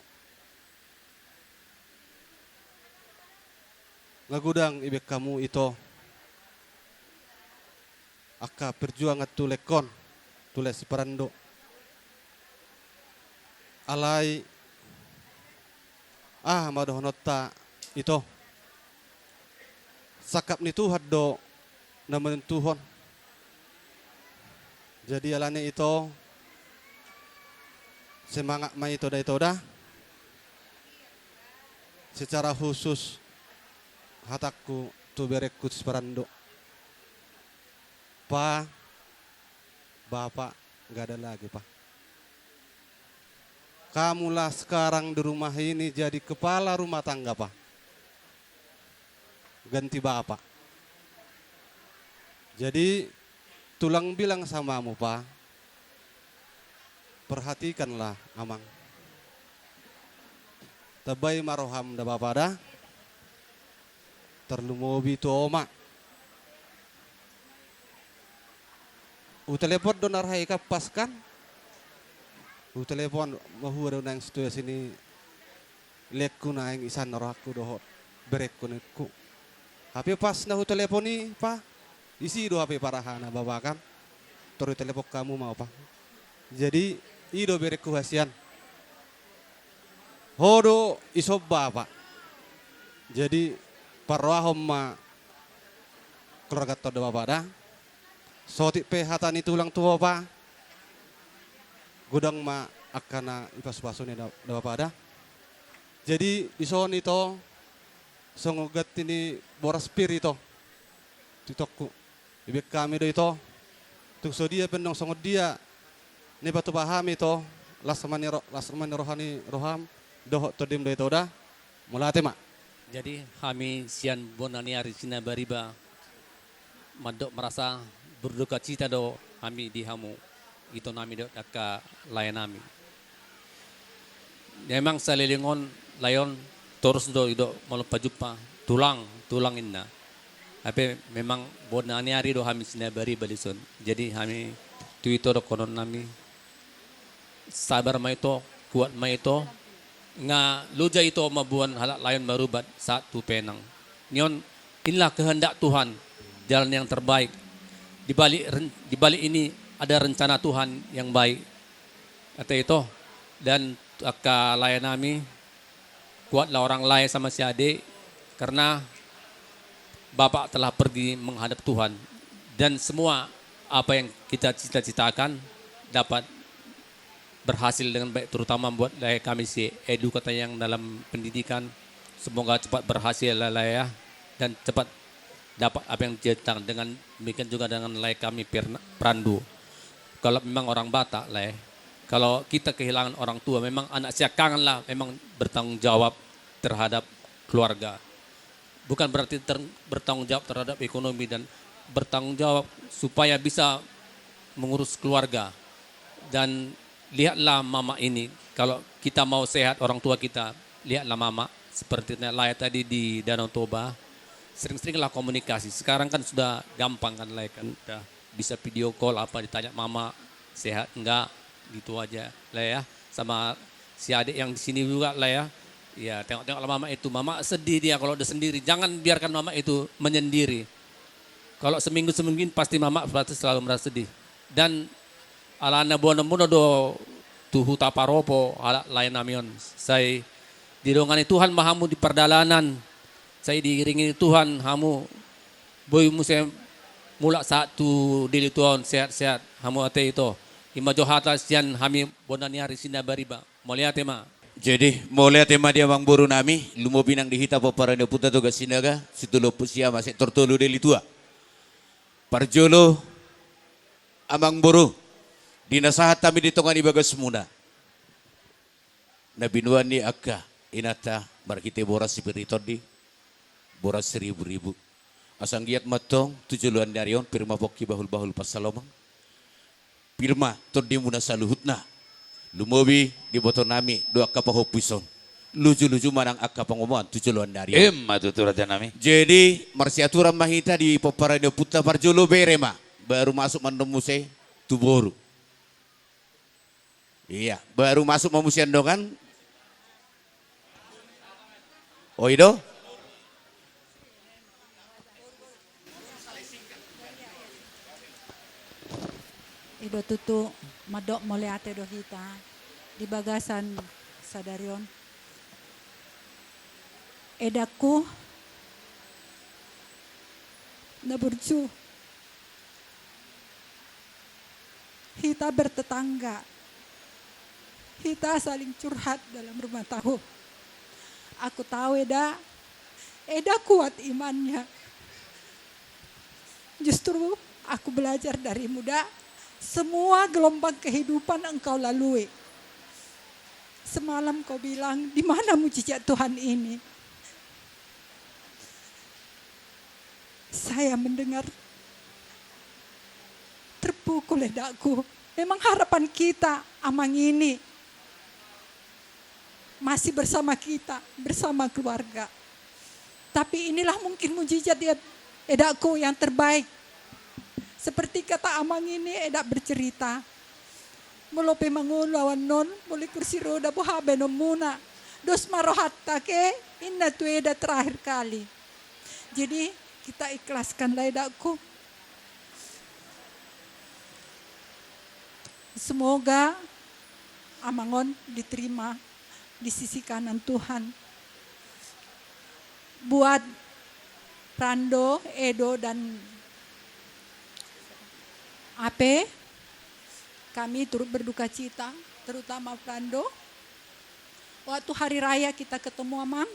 Nga godang ibaen hamu ito angka perjuangan tu laengkon, tu lae siparando. Alai aha ma dohononta ito? Sangkap ni Tuhan do na manentuhon. Jadi alani ito, semangat ma ito da, ito da. Secara khusus hatangku tu berengku siparando. Pa, Bapak, nggak ada lagi, Pa. Kamulah sekarang di rumah ini jadi kepala rumah tangga, Pa. Ganti Bapak. Jadi, tulang bilang samamu, Pa. Perhatikanlah, Amang. Tambai ma roham da, Bapak da. Tarlumobi tu oma. Hutelepon do na ra i Kampas kan. Hutelepon, mahua do naeng situasi ni laengku naeng isan rohangku dohot berengku ningku. Hape pas na hutelepon i, Pa, isi do hape parahana, Bapak kan. Tor hutelepon hamu ma, Pa. Jadi, i do berengku hasian. Ho do isomba, Pa. Jadi, parrohahon ma keluarganta on da, Bapak da. Saotik pe hata ni tulang tu ho, Pa, godang ma angka na ipasu-pasu ni da, da, Bapak da. Jadi, dison ito, songon ganti ni boras pir ito tu itongku. Dibaen hami do ito. Tung sodia pe annon songon dia na ipatupa hami ito, las ma ni ro-, las ma ni roha ni roham dohot tondim do ito da. Mauliate ma. Jadi hami sian bona ni ari Sinabariba mandok merasa berdukacita do hami di hamu, ito nami dohot angka lae nami. Memang saleleng on lae on torus do didok molo pajumpa, tulang, tulang ninna. Hape memang bona ni ari do hami Sinabariba dison. Jadi hami tu ito dohonon nami, sabar ma ito, kuat ma ito, nga loja ito mamboan halak lae on marubat sahat tu penang. Nion, inilah kehendak Tuhan, jalan yang terbaik. Di balik ren-, di balik ini ada rencana Tuhan yang baik. Ate ito, dan angka lae nami, kuatlah orang lae sama si ade, karena Bapak telah pergi menghadap Tuhan. Dan semua apa yang kita cita-citakan dapat berhasil dengan baik, terutama buat lae kami si Edu, kata yang dalam pendidikan. Semoga cepat berhasil, lae, lae, ya, dan cepat dapat apa yang dicitakan. Dengan demikian juga dengan lae kami Pirna-, Prandu. Kalau memang orang Batak, lae, kalau kita kehilangan orang tua, memang anak siangkangan lah memang bertanggung jawab terhadap keluarga. Bukan berarti ter-, bertanggung jawab terhadap ekonomi dan bertanggung jawab supaya bisa mengurus keluarga. Dan lihatlah mama ini, kalau kita mau sehat orang tua kita, lihatlah mama. Seperti Lea tadi di Danau Toba, sering-seringlah komunikasi. Sekarang kan sudah gampang kan, Lea, kan udah bisa video call apa, ditanya mama sehat enggak, gitu aja, Lea, ya. Sama si adik yang di sini juga, Lea, ya. Ya, tengok-tengoklah mama itu. Mama sedih dia kalau udah sendiri. Jangan biarkan mama itu menyendiri. Kalau seminggu-seminggu pasti mama pasti selalu merasa sedih. Dan alana boanonmuna do tu huta Paropo, halak lae nami on. Sai didongani Tuhan ma hamu di pardalanan. Sai diiringi Tuhan hamu. Boi muse mulak sahat tu Deli Tua on sehat-sehat. Hamu ate ito. I ma jo hata sian hami bona ni ari Sinabariba. Mauliate ma. Jadi, mauliate ma di amangboru nami, lumobi nang di hita pomparan ni ompunta Toga Sinaga, situlu ompu siama, sektor tolu Deli Tua. Parjolo, amangboru, di na sahat hami di tonga ni bagasmuna. Na binoan ni angka inanta marhite boras sipir ni tondi, boras siribu-ribu. Asa anggiat ma antong tu joloan ni ari on, pir ma pongki bahul-bahul pansalongan. Pir ma tondimuna saluhutna. Lumobi di iboto nami do angka pahompu i son. Luju-luju ma nang angka pangomoan tu joloan ni ari on. Emma tutu raja nami. Jadi, marsiaturan ma hita di pomparan ni ompunta, parjolo bere ma. Baru masuk ma annon muse tu boru. Iya, baru masuk ma muse annon kan. Oi do? I do tutu, mandok mauliate do hita di bagasan sadari on. Edangku, na burju. Hita bertetangga. Hita saling curhat dalam rumah tangga. Aku tahu Eda, Eda kuat imannya. Justru aku belajar darimu, Da. Semua gelombang kehidupan engkau lalui. Semalam kau bilang, "Di mana mujizat Tuhan ini?" Saya mendengar, terpukul edakku. Memang harapan kita, Amang ini masih bersama kita, bersama keluarga. Tapi inilah mungkin mujizat ya, edakku, yang terbaik. Seperti kata Amang ini, edak bercerita. Molo pe mangolu ahu annon, molo i kursi roda, boha baenonmuna? Dos ma rohanta ke, inna tu Eda terakhir kali. Jadi, kita ikhlaskanlah, edakku. Semoga Amang on diterima di sisi kanan Tuhan. Buat Prando, Edo, dan Ape, kami turut berduka cita, terutama Prando. Waktu hari raya kita ketemu, Amang,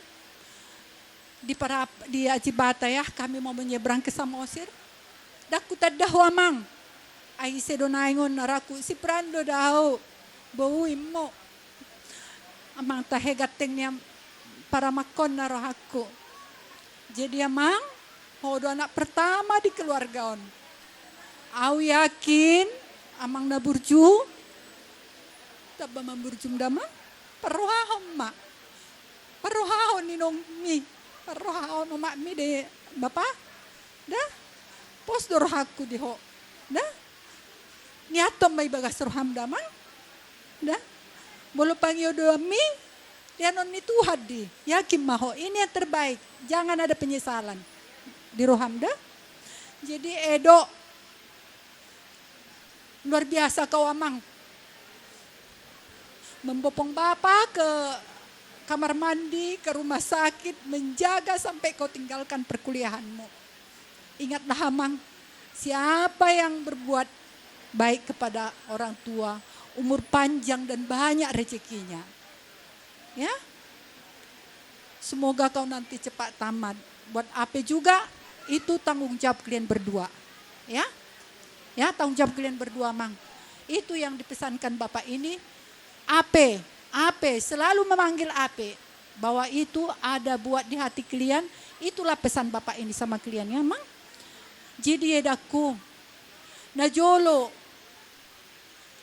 di Parap-, di Ajibata ya, kami mau menyeberang ke Samosir. Ndang hutanda ho, Amang. Ai ise do naeng on, na rohangku si Prando do au. Boummu, Amang, tahe ganteng ni am-, paramangkon na rohangku. Jadi, Amang, ho do anak pertama di keluarga on. Au yakin, Amang na burju, tamba ma burjum da, Amang. Parrohahon ma. Parrohahon inongmi. Parrohahon omakmi do, Bapa. Da? Pos do rohangku di ho. Da? Niathon ma i bagas roham da, Amang. Da? Molo pangidoanmi, lehonon ni Tuhan do i. Yakin ma ho, ini yang terbaik. Jangan ada penyesalan di roham da. Jadi, Edo, luar biasa kau, Amang. Membopong Bapa ke kamar mandi, ke rumah sakit, menjaga sampai kau tinggalkan perkuliahanmu. Ingatlah, Amang, siapa yang berbuat baik kepada orang tua, umur panjang dan banyak rezekinya. Ya? Semoga kau nanti cepat tamat. Buat Ape juga, itu tanggung jawab kalian berdua. Ya? Ya, tanggung jawab kalian berdua, Mang. Itu yang dipesankan Bapak ini. Ape, Ape, selalu memanggil Ape. Bahwa itu ada buat di hati kalian, itulah pesan Bapak ini sama kalian, ya, Mang. Jadi, edangku, na jolo,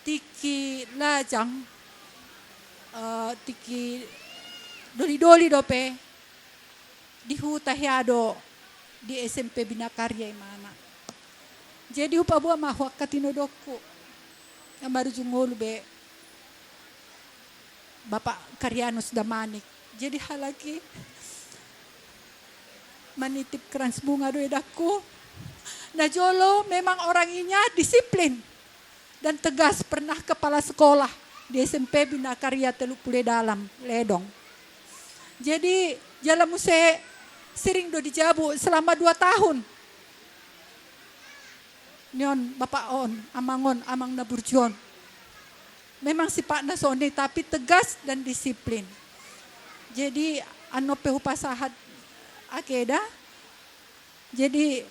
tingki lajang, eh, tingki doli-doli dope, di huta hea do, di S M P Bina Karya imana. Jadi hupaboa ma ahu angka tinodongku, na marujung ngolu be Bapak Karianus Damanik. Jadi halak i manitip krans bunga do edangku. Na jolo memang orang inya disiplin dan tegas, pernah kepala sekolah di S M P Bina Karya Teluk Pule Dalam, Ledong. Jadi jala muse sering do di jabu selama dua tahun. Nion bapak on, amang on, amang na burju on. Memang sifatna songon i, tapi tegas dan disiplin. Jadi annon pe hupasahat ake da. Jadi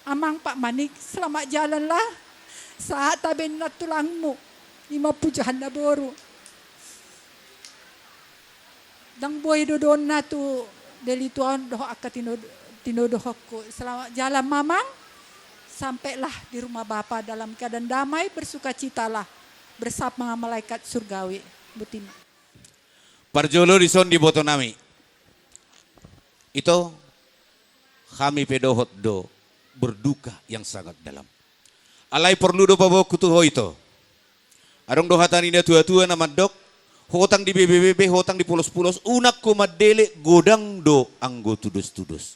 amang Pak Manik, selamat jalan lah. Sahat tabenan tulangmu. Ima pujahan na boru. Ndang boi do dohonna tu doli tua on dohot angka tino-, tinodohonku. Selamat jalan, Mamang. Sampailah di rumah Bapa dalam keadaan damai, bersukacitalah bersama malaikat surgawi. Boti ma. Parjolo dison diboto nami. Ito, hami pe dohot do berduka yang sangat dalam. Alai porlu do paboaonku tu ho ito. Adong do hata ni na tua-tua na mandok, hotang di bebe-bebe, hotang di pulos-pulos, unang ho mandele, godang do anggo tudos-tudos.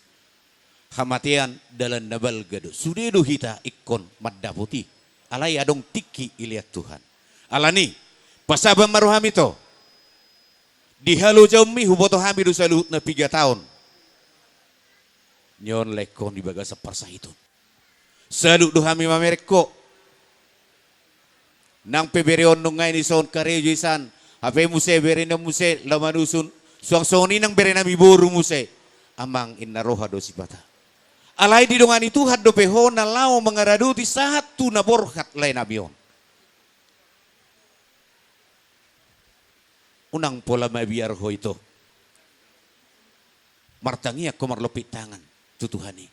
Hamatean dalan na balga do. Sude do hita ingkon mandapot i. Alai adong tingki ilean Tuhan. Alani, pasabar ma roham ito. Di halojaonmi huboto hami do saluhutna piga taon. Nion laengkon di bagasan parsahiton. Salut do hami mamereng ho. Nang pe bere on nunga i dison karejo isan, hape muse bere na muse laho manusun, suang songon i nang bere nami boru muse. Amang, inna roha do sipata. Alai didongani Tuhan dope ho na laho mangaradoti sahat tu na borhat lae nami on. Unang pola mabiar ho ito. Martangiang ho marlompit tangan tu Tuhan i.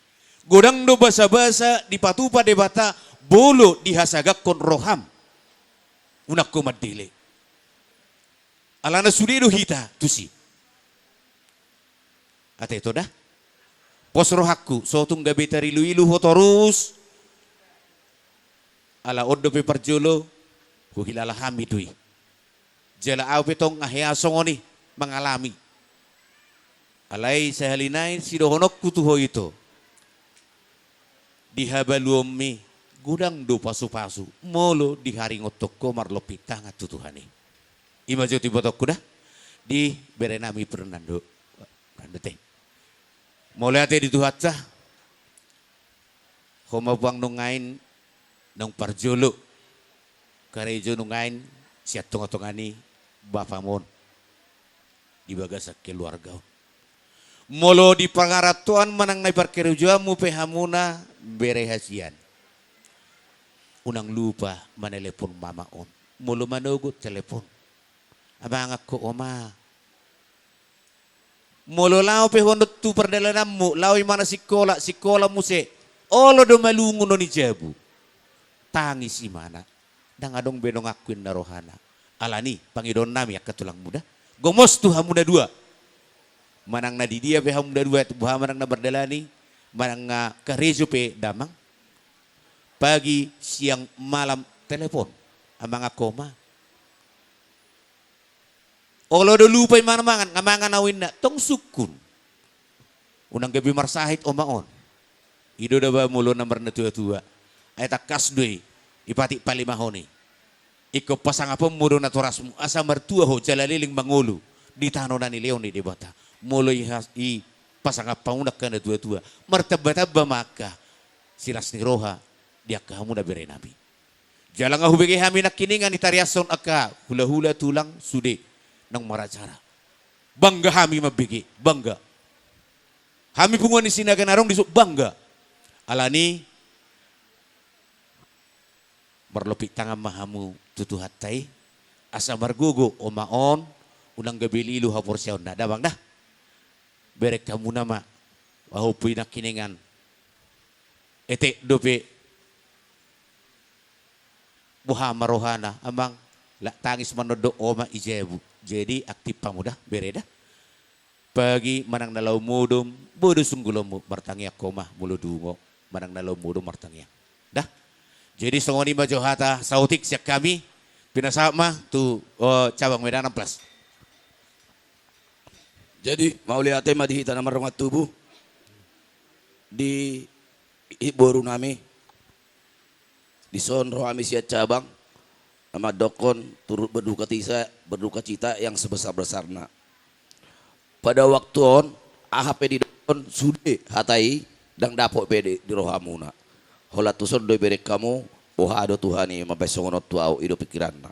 Godang do basa-basa dipatupa Debata, molo dihasagakhon roham. Unang ho mandele. Alana sude do hita tusi. Ate ito da. Pos rohangku, so tung gabe tarilu-ilu ho torus. Ala on dope parjolo, huhilala hami do i. Jala ahu pe tong hea songon i mangalami. Alai sahali nai sidohononku tu ho ito. Di habaluonmi, godang do pasu-pasu, molo diharingothon ho marlompit tangan tu Tuhan i. Ima jo tu ibotongku da, di bere nami Fernando. Fernando te. Mauliate di Tuhanta. Ho ma puang nunga i naung parjolo karejo nunga i sian tonga-tonga ni bapam on di bagasan keluarga on. Molo di pangarantoan manang na di parkarejoanmu pe hamuna bere hasian, unang lupa manelepon mama on. Molo manogot telepon. Amang, angka oma. Molo laho pe ho tu pardalananmu, laho imana sikola, sikola muse. Olo do malungun on i jabu. Tangis imana. Ndang adong be donganku, inna rohana. Alani, pangidoan nami angka tulangmu da. Gomos tu hamu na dua. Manang na di dia pe hamu na dua, tu boha manang na mardalani, manang na karejo pe damang. Pagi, siang, malam, telepon. Amang, angka oma. Olo do lupa imana mangan, nga mangan au inna, tong sungkun. Unang gabe marsahit oma on. I do da ba molo na marnatua-tua. Ai tangkas do i, ipatik palimahon i. Ingkon pasangaponmu do natorasmu, asa martua ho jala leleng mangolu di tano na nilehon ni Debata. Molo i has-, i pasangap hamuna angka natua-tua, martamba-tamba ma angka silas ni roha di angka hamuna bere nami. Jala nga hubege hami nangkiningan ditariashon angka hula-hula, tulang, sude naung maracara. Bangga hami mambege, bangga. Hami punguan ni Sinaga na adong dison bangga. Alani, marlompit tangan ma hamu tu Tuhanta i, asa margogo oma on, unang gabe lilu haporseaonna, damang da. Bereng hamuna ma, pahompu i nangkiningan. Etek dope. Boha ma rohana, amang? Lak tangis ma nondok, oma i jabu. Jadi aktif hamu da, bere da. Pagi manang na laho modom, bodo sunggulonmu, martangiang ho ma molo dungo manang na laho modom martangiang. Da. Jadi songon i ma jo hata saotik sian hami, pinasahat ma tu, eh, cabang Medan Amplas. Jadi mauliate ma di hita na mardongan tubu, di, di boru nami, dison ro hami sian cabang, na mandokkon turut berduka cita, berduka cita yang sebesar-besarna. Pada waktu on, aha pe didok on sude hata i, ndang dapot be di, di rohamuna. Holan tuson do ibereng hamu, boha do Tuhan i mambahen songon on tu ahu, i do pikiranna.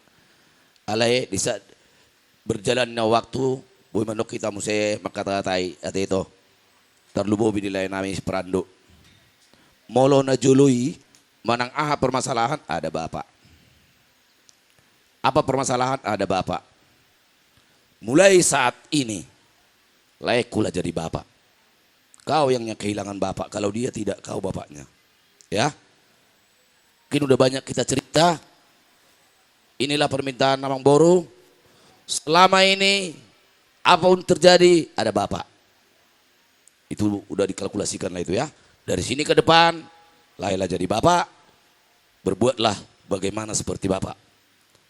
Alai di saat berjalannya waktu, boi mandok hita muse mangkatatai, ate ito. Tarlumobi di lae nami si Prando. Molo na jolo i, manang aha permasalahan, ada bapak. Apa permasalahan, ada bapak. Mulai saat ini, layak pula jadi bapak. Kau yang, yang kehilangan bapak, kalau dia tidak, kau bapaknya. Ya. Mungkin udah banyak kita cerita. Inilah permintaan amang boru. Selama ini, apapun terjadi, ada bapak. Itu udah dikalkulasikan lah itu ya. Dari sini ke depan, lahirlah jadi bapak, berbuatlah bagaimana seperti bapak.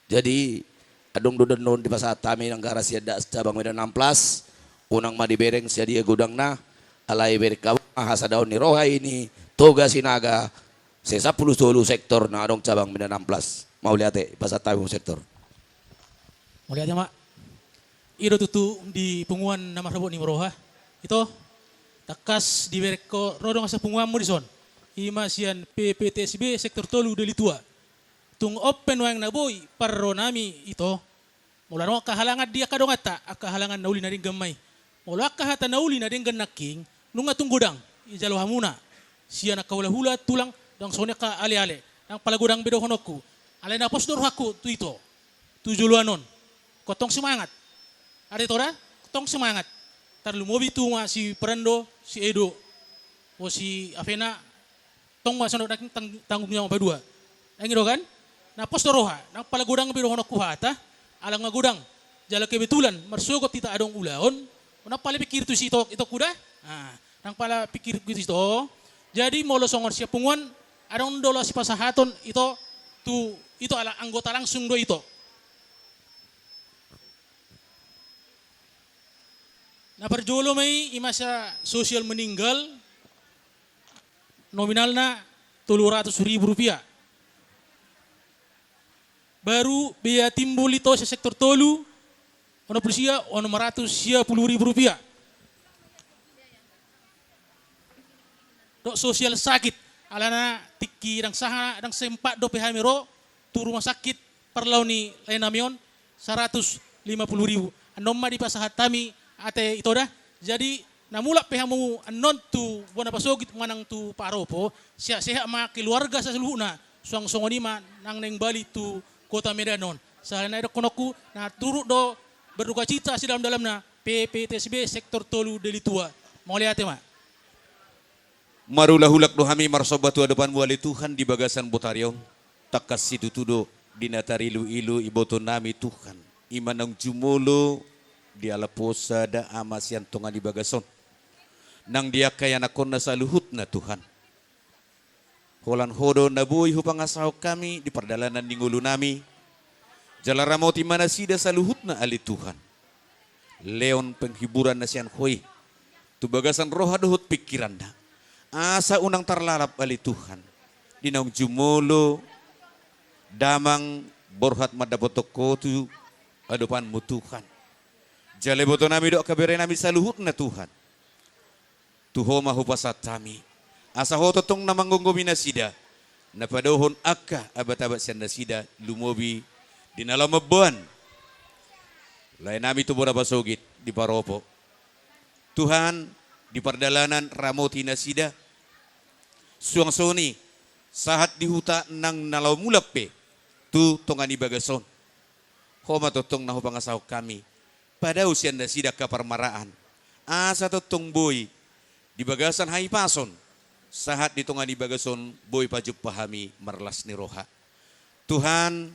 Jadi, adong do dandanon dipasahat hami nang gara sian da cabang Medan Amplas, unang ma dibereng sadia godangna, alai bereng hamu ma hasadaon ni roha i ni Toga Sinaga, se sampulu tolu sektor na adong cabang Medan Amplas. Mauliate, pasahat hami sektor. Mauliate ma. I do tutu di punguan na marhabot ni Maroha. Ito, tangkas dibereng ho ro dongan sapunguanmu dison. I ma sian P P T S B sektor tolu Deli Tua. Tung on pe nuaeng na boi parro nami ito. Molo adong angka halangan di angka donganta, angka halangan na uli na denggan ma i. Molo angka hata na uli na denggan nangkin, nunga tung godang, ijalo hamuna. Sian angka hulahula, tulang, ndang songon i angka aleale. Ndang pala godang be dohononku. Alai na pos do rohangku tu ito. Tu joloan on. Ingkon tong semangat. Ate ito da, tong semangat. Tarlumobi tu ma si Prando, si Edo. O si Avena, tong ma songon nangkin tang-, tanggung jawab na padua. Nangkin do kan? Na pos do roha, ndang pala godang be dohononku hata, ala nga godang. Jala kebetulan, marsogot hita adong ulaon, ndang pala pikir tu si ito, ito ku da? Ah, ndang pala pikir tu si ito. Jadi, molo songon sian punguan, adong do laos sipasahaton ito, tu ito ala anggota langsung do ito. Na parjolo ma i, i ma sian sosial meninggal, nominalna tolu ratus ribu rupiah. Baru biaya timbul ito sian sektor tolu, onom pulu sia, onom ratus sia pulu ribu rupiah. Dohot sosial sakit, alana tingki ndang saha, ndang sempat dope hami ro tu rumah sakit parlao ni lae nami on, saratus lima pulu ribu. Annon ma dipasahat hami ate ito da. Jadi, na mulak pe hamu annon tu bona pasogit manang tu paropo, sehat-sehat ma keluarga saluhutna, suang songon i ma nang naeng balik tu kota Medan on. Sahali nai dohononku, na turut do berduka cita sedalam-dalamna, P P T S B sektor tolu Deli Tua. Mauliate ma. Marulak-ulak do hami marsomba tu adopanmu ale Tuhan di bagasan botari on. Tangkas situtu do di na tarilu-ilu iboto nami Tuhan. I ma naung jumolo di ala posa da ama sian tonga ni bagas on. Nang di angka ianakhonna saluhutna Tuhan. Holan Ho do na boi hupangasahon hami di pardalanan ni ngolu nami. Jala ramoti ma nasida saluhutna ale Tuhan. Lehon penghiburan na sian Ho i tu bagasan roha dohot pingkiranna. Asa unang tarlalap ale Tuhan. Di naung jumolo damang borhat mandapothon Ho tu adopanmu Tuhan. Jala iboto nami dohot angka bere nami saluhutna Tuhan. Tu Ho ma hupasahat hami. Asa Ho tongtong na manggomgomi nasida. Na padaohon angka abat-abat sian nasida lumobi di na laho mamboan lae nami tu bona pasogit di paropo. Tuhan, di pardalanan ramoti nasida. Suang songon i, sahat di huta nang na laho mulak pe tu tonga ni bagas on. Ho ma tongtong na hupangasahon hami. Padao sian nasida angka parmaraan. Asa tongtong boi di bagasan hahipason. Sahat di tonga ni bagas on boi pajumpa hami marlas ni roha. Tuhan,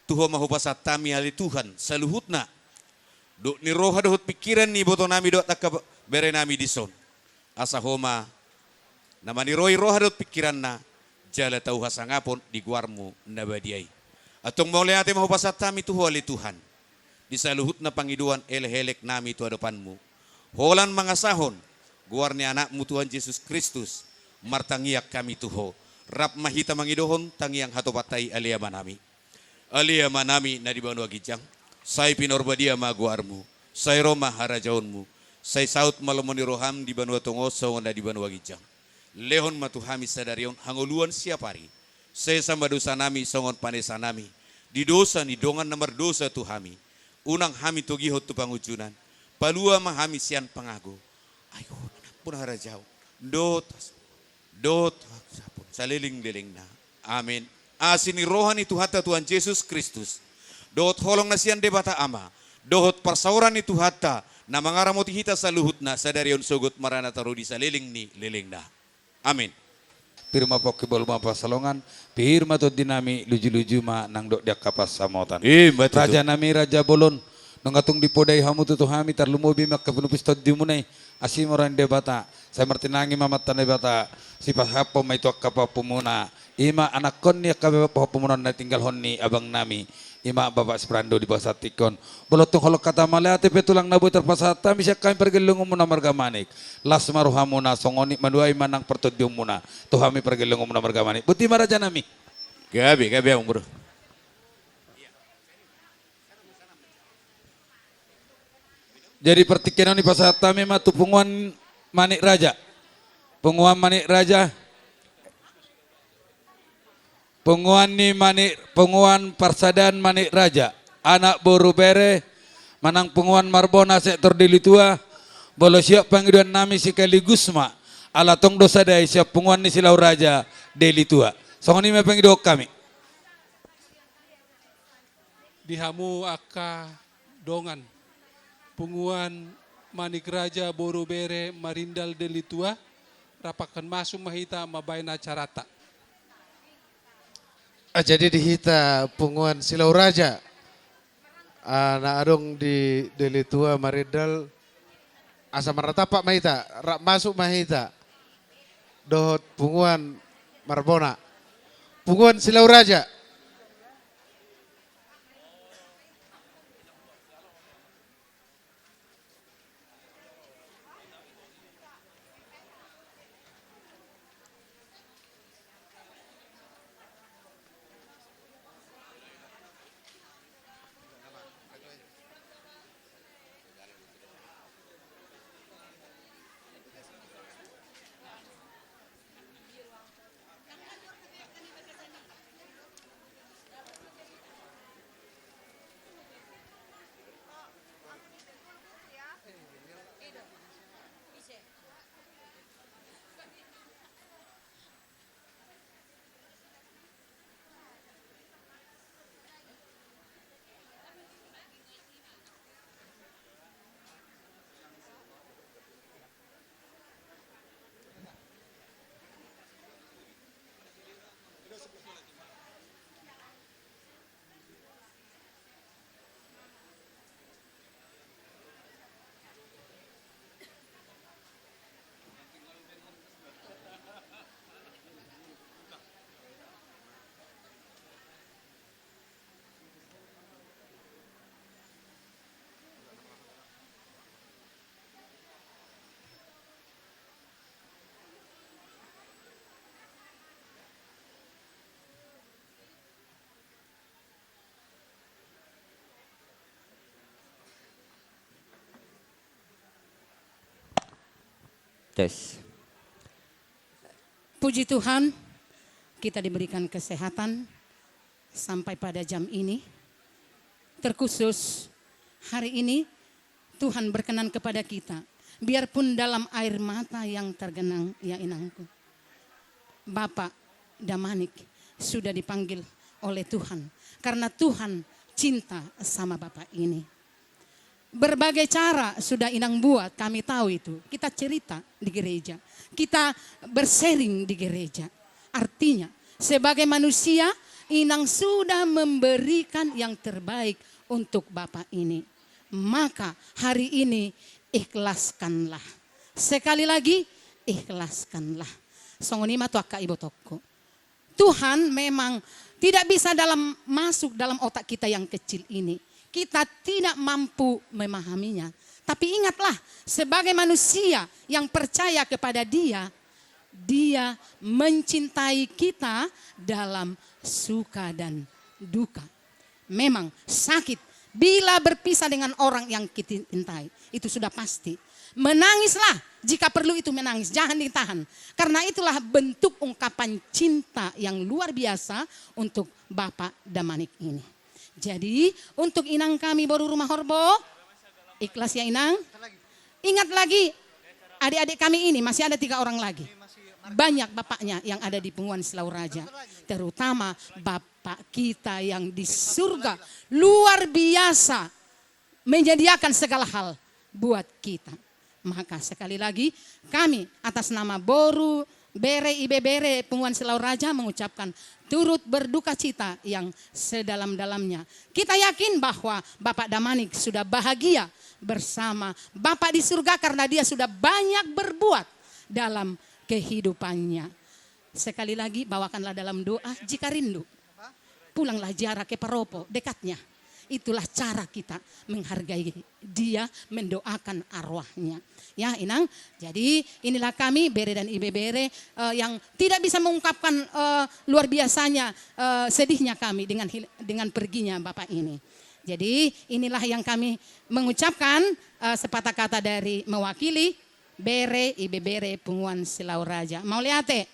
tu Ho ma hupasahat hami ale Tuhan, saluhutna dohot ni roha dohot pingkiran ni ibotonami dohot angka berenami dison. Asa Ho ma na maniroi roha dohot pingkiranna, jala tau hasangapon di goarMu na badia i. Antong mauliate ma hupasahat hami tu Ho ale Tuhan, di saluhutna pangidoan elekeleknami tu adopanMu. Holan mangasahon goar ni AnakMu Tuhan Jesus Kristus, martangiang hami tu Ho. Rap ma hita mangidohon tangiang hatopanta i, ale Amanami. Ale Amanami na di banua ginjang, sai pinarbadia ma goarMu, sai ro ma harajaonMu, sai saut ma lomo ni rohaM di banua tonga on songon na di banua ginjang. Lehon ma tu hami sadari on hangoluan siapari. Sesa ma dosanami songon panesanami di dosa ni dongan na mardosa tu hami. Unang hami togihon tu pangunjunan. Palua ma hami sian pangago. Ai Ho do nampuna harajaon dohot, dohot hasangapon salelenglelengna. Amen. Asi ni roha ni Tuhanta Tuhan Jesus Kristus, dohot holong na sian Debata Ama, dohot parsaoran ni Tuhanta na mangaramoti hita saluhutna sadari on sogot marana taru di saleleng ni lelengna. Amen. Pir ma pongki, bolu ma pansalongan, pir ma tondinami, lujuluju ma nang dohot di angka pansamotan. Ima tutu. Rajanami, raja bolon, nunga tung dipodai hamu tutu hami, tarlumobi ma angka pinopis tondimuna i, asi ma roha ni Debata, sai martinangi ma amanta Debata, sipasahaphon ma i tu angka pahompumuna, ima anakkon ni angka pahompumuna na tinggalhon ni abangnami, ima Bapak Siprando di bagasan tingki on. Molo tung holong hata mauliate pe tulang na boi tarpasahat hami sian hami pargellengmuna marga Manik, las ma rohamuna, songon i manuai ma nang partondionmuna tu hami pargellengmuna marga Manik. Boti ma rajanami. Gabe, gabe amang boru. Jadi partingkian on i pasahat hami ma tu punguan Manik Raja. Punguan Manik Raja. Punguan ni Manik, punguan parsadaan Manik Raja, anak boru bere, manang punguan Marbona sektor Deli Tua, molo siap pangidoannami sekaligus ma, ala tong do sada i sian punguan ni Silau Raja Deli Tua. Songon i ma pangidoan hami. Di hamu angka dongan punguan Manik Raja boru bere Marindal Deli Tua, rap angka masuk ma hita mambahen acaranta. Ah, jadi di hita punguan Silau Raja, ah, na adong di Deli Tua Marindal, asa marnatampak ma hita, rap masuk ma hita dohot punguan Marbona, punguan Silau Raja. Tes. Puji Tuhan, kita diberikan kesehatan sampai pada jam ini. Terkhusus hari ini Tuhan berkenan kepada kita, biarpun dalam air mata yang tergenang, ya inangku. Bapak Damanik sudah dipanggil oleh Tuhan, karena Tuhan cinta sama Bapak ini. Berbagai cara sudah inang buat, kami tahu itu. Kita cerita di gereja, kita bersharing di gereja. Artinya, sebagai manusia, Inang sudah memberikan yang terbaik untuk Bapak ini. Maka hari ini ikhlaskanlah. Sekali lagi, ikhlaskanlah. Songon i ma tu angka ibotongku. Tuhan memang tidak bisa dalam, masuk dalam otak kita yang kecil ini. Kita tidak mampu memahaminya. Tapi ingatlah, sebagai manusia yang percaya kepada Dia, Dia mencintai kita dalam suka dan duka. Memang sakit bila berpisah dengan orang yang kita cintai. Itu sudah pasti. Menangislah jika perlu itu menangis, jangan ditahan. Karena itulah bentuk ungkapan cinta yang luar biasa untuk Bapak Damanik ini. Jadi, untuk inang kami boru Rumahorbo, ikhlas ya, Inang. Ingat lagi, adik-adik kami ini masih ada tiga orang lagi. Banyak bapaknya yang ada di Punguan Silau Raja. Terutama Bapak kita yang di surga. Luar biasa menyediakan segala hal buat kita. Maka sekali lagi, kami atas nama boru, bere, ibebere Punguan Silau Raja mengucapkan turut berduka cita yang sedalam-dalamnya. Kita yakin bahwa Bapak Damanik sudah bahagia bersama Bapak di surga karena Dia sudah banyak berbuat dalam kehidupannya. Sekali lagi, bawakanlah dalam doa jika rindu. Pulanglah ziarah ke paropo dekatnya. Itulah cara kita menghargai dia, mendoakan arwahnya. Ya, Inang. Jadi, inilah kami, bere dan ibebere, eh, yang tidak bisa mengungkapkan, eh, luar biasanya, eh, sedihnya kami dengan hil-, dengan perginya Bapak ini. Jadi, inilah yang kami mengucapkan, eh, sepatah kata dari mewakili bere, ibebere Punguan Silau Raja. Mauliate.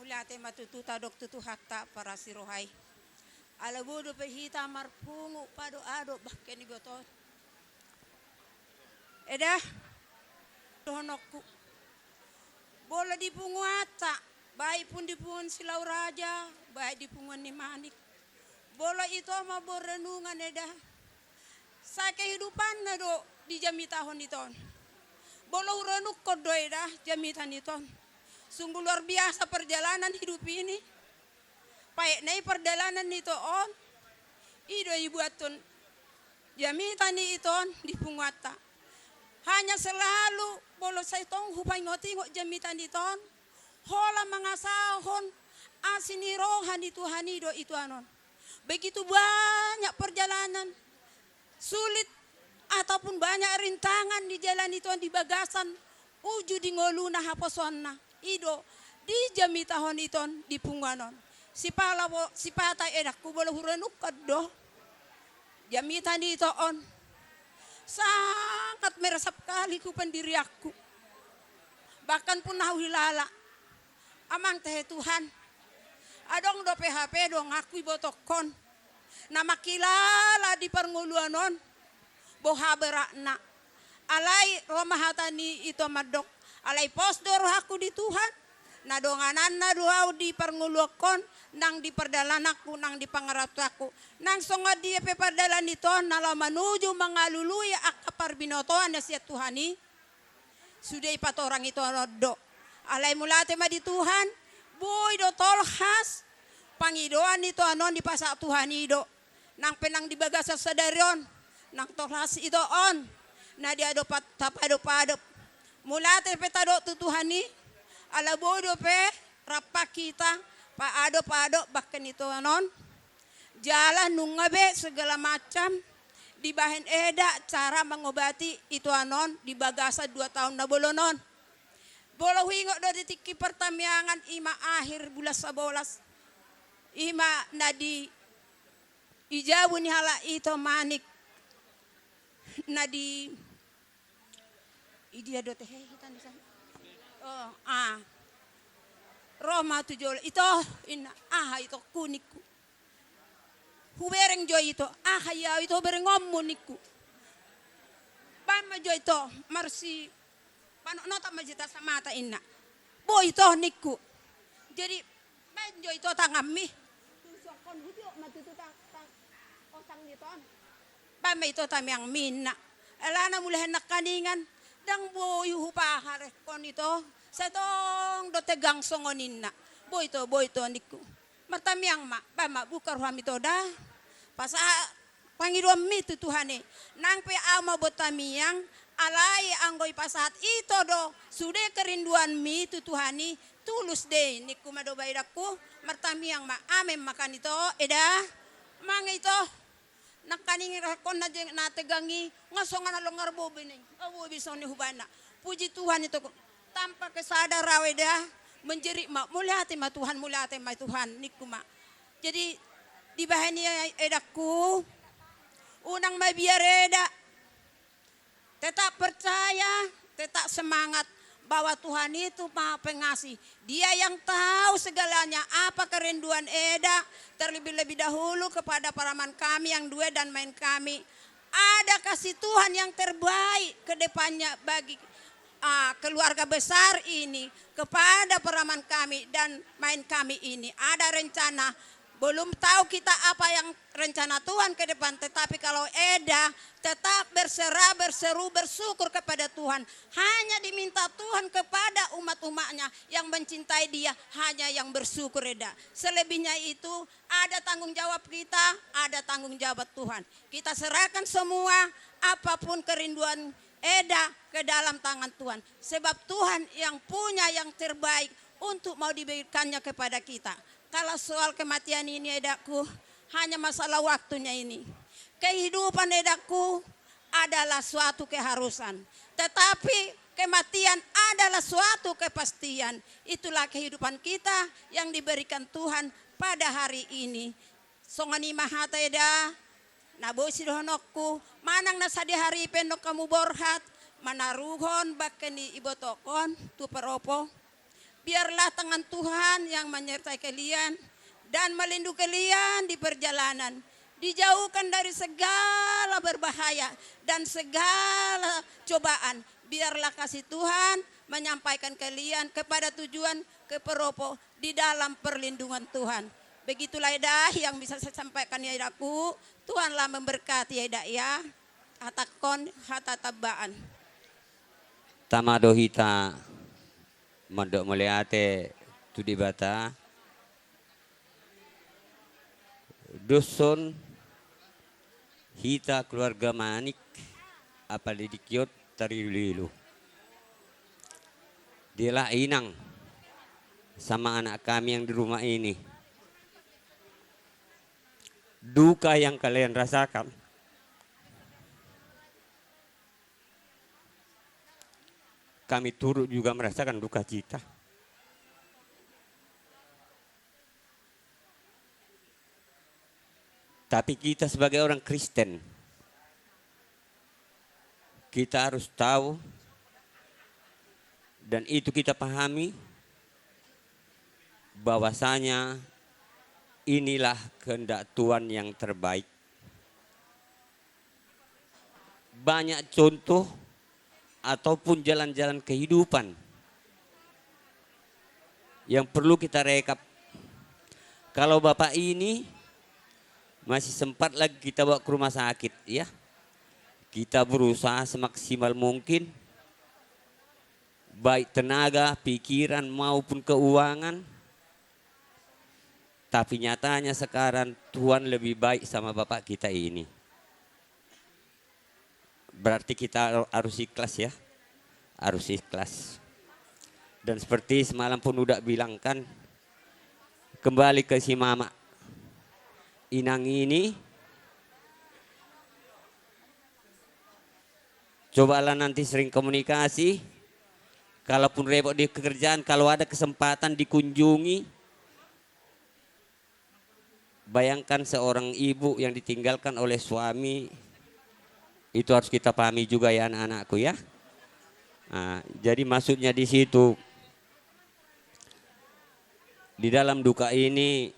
Mauliate ma tutu tadok tu Tuhanta parasi roha i. Ala boi dope hita marpungu padoadop bangke ni goton. Eda, dohononku. Molo di punguanta, baik pun di Punguan Silau Raja, baik di Punguan ni Manik. Molo ito mamboan renungan, eda. Sai kehidupanna do dijamitahon ito on. Molo hurenungkon do, eda, jamita ni ito on. Sungguh luar biasa perjalanan hidup ini. Paetna i pardalanan ni ito on, i do ibuathon jamita ni ito on di punguanta. Hanya selalu molo sai tong hupaingot-ingot jamita ni ito on, holan mangasahon asi ni roha ni Tuhan i do ito on. Begitu banyak perjalanan sulit ataupun banyak rintangan dijalani ito on di bagasan uju di ngoluna haposoonna. I do dijamitahon ito on di punguan on. Sipala bo-, sipata edangku, molo hurenungkon do jamita ni ito on, sangat meresap sekali ku pendirianku. Bahkan pun na huhilala. Amang tahe Tuhan, adong dope hape donganku ibotongkon na mangkilala di parngoluan on, boha beratna. Alai ro ma hata ni ito mandok, alai pos do rohangku di Tuhan, na dongananna do au di parngoluan on, nang di pardalananku, nang di pangarantoanku, nang songon dia pe pardalan ito on na laho manuju mangalului angka parbinotoan na sian Tuhan i. Sude ipatorang ito on do. Alai mauliate ma di Tuhan, boi do tolhas pangidoan ni ito on dipasahat Tuhan i do. Nang pe nang di bagasan sadari on, nang tolhas ito on na diadopan tapaadop-adop. Mauliate pe tadok tu Tuhan i, ala boi dope rap hita paadopadop bangke ni ito on. Jala nunga be segala macam dibahen eda cara mangobati ito on di bagasan dua taon na bolon on. Molo huingot do di tingki partamiangan, i ma akhir bulan sabolas, i ma na di, di jabu ni halak ito Manik, na di Idia do tehe hita ni sana. Oh, ah. Ro ma tu jolo, "Ito," inna, "aha itongku?" ningku. "Hubereng jo ito." "Aha ia ito berengonmu?" ningku. "Baen ma jo ito, marsi panotnotan ma jo hita samata," inna. "Boi ito," ningku. Jadi, "Baen jo ito tanganmi." Tusukkon hujok ma tutu tang-, tang-, osang ni ito on. "Baen ma ito tanganmi," inna. Alana mulahan nangkaningan, "Ndang boi hupaharehon ito, sai tong do tegang songon i," inna. "Boi ito, boi ito," ningku. Martamiang ma, ba ma buka rohami to da. Pasahat pangidoanmi tu Tuhan i. Nang pe au mamboan tamiang, alai anggo ipasahat ito do sude kerinduanmi tu Tuhan i, tulus do i, ningku ma do ba edangku. Martamiang ma, amen ma kan ito, eda. Manang ito. Nangkaning rangkon na jeng-, na tegang i, nga songon na longar bobi ni. Nga bobi songon i hubana. Puji Tuhan ito. Tanpa kesadar au eda, menjerit ma, mauliate ma Tuhan, mauliate ma Tuhan, ningku ma. Jadi, dibahen i edangku, unang mabiar eda. Tetap percaya, tetap semangat bahwa Tuhan itu Maha Pengasih. Dia yang tahu segalanya, apa kerinduan eda, terlebih-lebih dahulu kepada paman kami yang dua dan maen kami. Ada kasih Tuhan yang terbaik ke depannya bagi, ah, keluarga besar ini, kepada paman kami dan maen kami ini. Ada rencana. Belum tahu kita apa yang rencana Tuhan ke depan, tetapi kalau eda tetap berserah, berseru, bersyukur kepada Tuhan. Hanya diminta Tuhan kepada umat-umatnya yang mencintai Dia, hanya yang bersyukur, eda. Selebihnya itu ada tanggung jawab kita, ada tanggung jawab Tuhan. Kita serahkan semua, apapun kerinduan eda, ke dalam tangan Tuhan. Sebab Tuhan yang punya yang terbaik untuk mau diberikannya kepada kita. Kalau soal kematian ini, edangku, hanya masalah waktunya ini. Kehidupan, edangku, adalah suatu keharusan. Tetapi kematian adalah suatu kepastian. Itulah kehidupan kita yang diberikan Tuhan pada hari ini. Songon i ma hata, eda, na boi sidohononku, manang na sadihari pe nunga hamu borhat, manaruhon bangke ni ibotongkon tu paropo. Biarlah tangan Tuhan yang menyertai kalian dan melindungi kalian di perjalanan. Dijauhkan dari segala berbahaya dan segala cobaan. Biarlah kasih Tuhan menyampaikan kalian kepada tujuan ke paropo di dalam perlindungan Tuhan. Begitulah, eda, yang bisa saya sampaikan, ya, edangku. Tuhanlah memberkati, ya, eda, ya. Hatangkon hata tambaan. Tama do hita mandok mauliate tu Debata. Dos on hita keluarga Manik, apala di Kiot, tarilu-ilu. Dialah inang sama anak kami yang di rumah ini. Duka yang kalian rasakan, kami turut juga merasakan duka cita. Tapi kita sebagai orang Kristen, kita harus tahu, dan itu kita pahami, bahwasanya inilah kehendak Tuhan yang terbaik. Banyak contoh ataupun jalan-jalan kehidupan yang perlu kita rekap. Kalau bapak ini masih sempat lagi kita bawa ke rumah sakit, ya. Kita berusaha semaksimal mungkin, baik tenaga, pikiran, maupun keuangan. Tapi nyatanya sekarang Tuhan lebih baik sama bapak kita ini. Berarti kita harus ikhlas, ya. Harus ikhlas. Dan seperti semalam pun udah bilangkan, kembali ke si mama. Inang ini, cobalah nanti sering komunikasi. Kalaupun repot di pekerjaan, kalau ada kesempatan dikunjungi, bayangkan seorang ibu yang ditinggalkan oleh suami, itu harus kita pahami juga, ya, anak-anakku, ya. Nah, jadi maksudnya di situ, di dalam duka ini,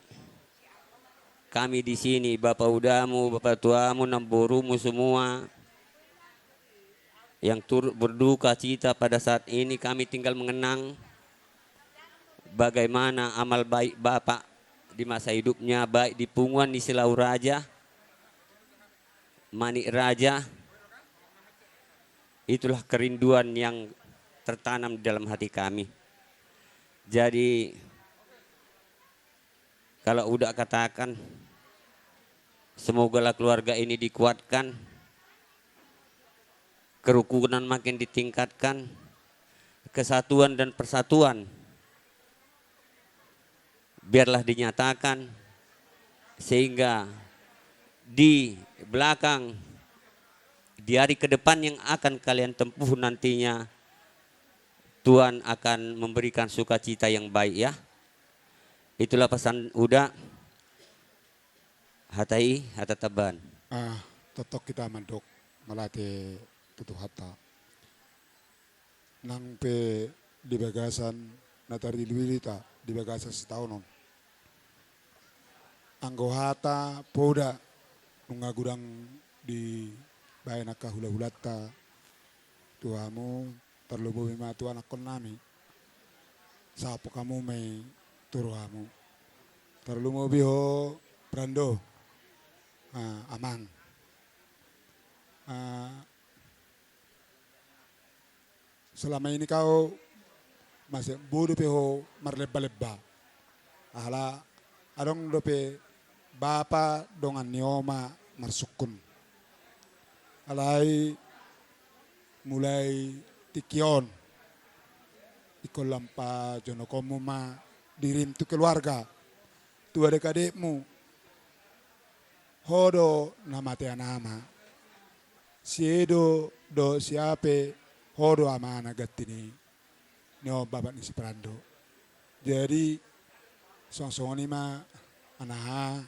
kami di sini, bapak udamu, bapak tuamu, namborumu semua, yang turut berduka cita pada saat ini, kami tinggal mengenang bagaimana amal baik Bapak di masa hidupnya, baik di punguan ni Silau Raja, Manik Raja. Itulah kerinduan yang tertanam di dalam hati kami. Jadi, Kalau Uda katakan, semogalah keluarga ini dikuatkan, kerukunan makin ditingkatkan, kesatuan dan persatuan biarlah dinyatakan, sehingga di belakang, di hari ke depan yang akan kalian tempuh nantinya, Tuhan akan memberikan sukacita yang baik, ya. Itulah pesan Uda. Hata i, hata taban. Ah, tongtong hita mandok mauliate tu Tuhanta. Nang pe di bagasan na tarlili hita di bagasan sitaonon. Anggo hata poda nunga godang dibaen angka hulahulanta tu hamu, tarlumobi ma tu anakkonnami. Sahat hamu ma i tu rohamu. Tarlumobi ho Prando, ah, amang. Ah, selama ini kau masih boi dope ho marlembalemba. Ala adong dope bapa dongan ni oma marsungkun. Alai mulai tingki on, ingkon lam pajonokhonmu ma dirim tu keluarga, tu adek-adekmu. Ho do na matean ama. Si Edo dohot si Ape, ho do amana ganti ni, ni on bapak ni si Prando. Jadi, songon-songon i ma, anaha,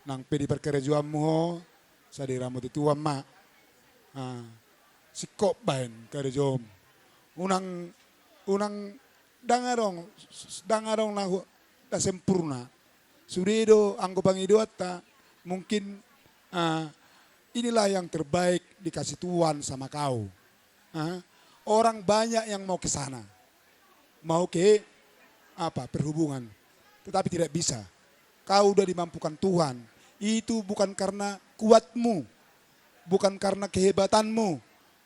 nang pe di parkarejoanmu ho, sai diramoti Tuhan ma. Ah, singkop baen karejomu. Unang, unang, ndang adong, ndang adong na hu-, na sempurna. Sude do anggo pangidoanta, mungkin, ah, inilah yang terbaik dikasih Tuhan sama kau. Ah, orang banyak yang mau ke sana, mau ke, apa, perhubungan, tetapi tidak bisa. Kau udah dimampukan Tuhan. Itu bukan karena kuatmu, bukan karena kehebatanmu,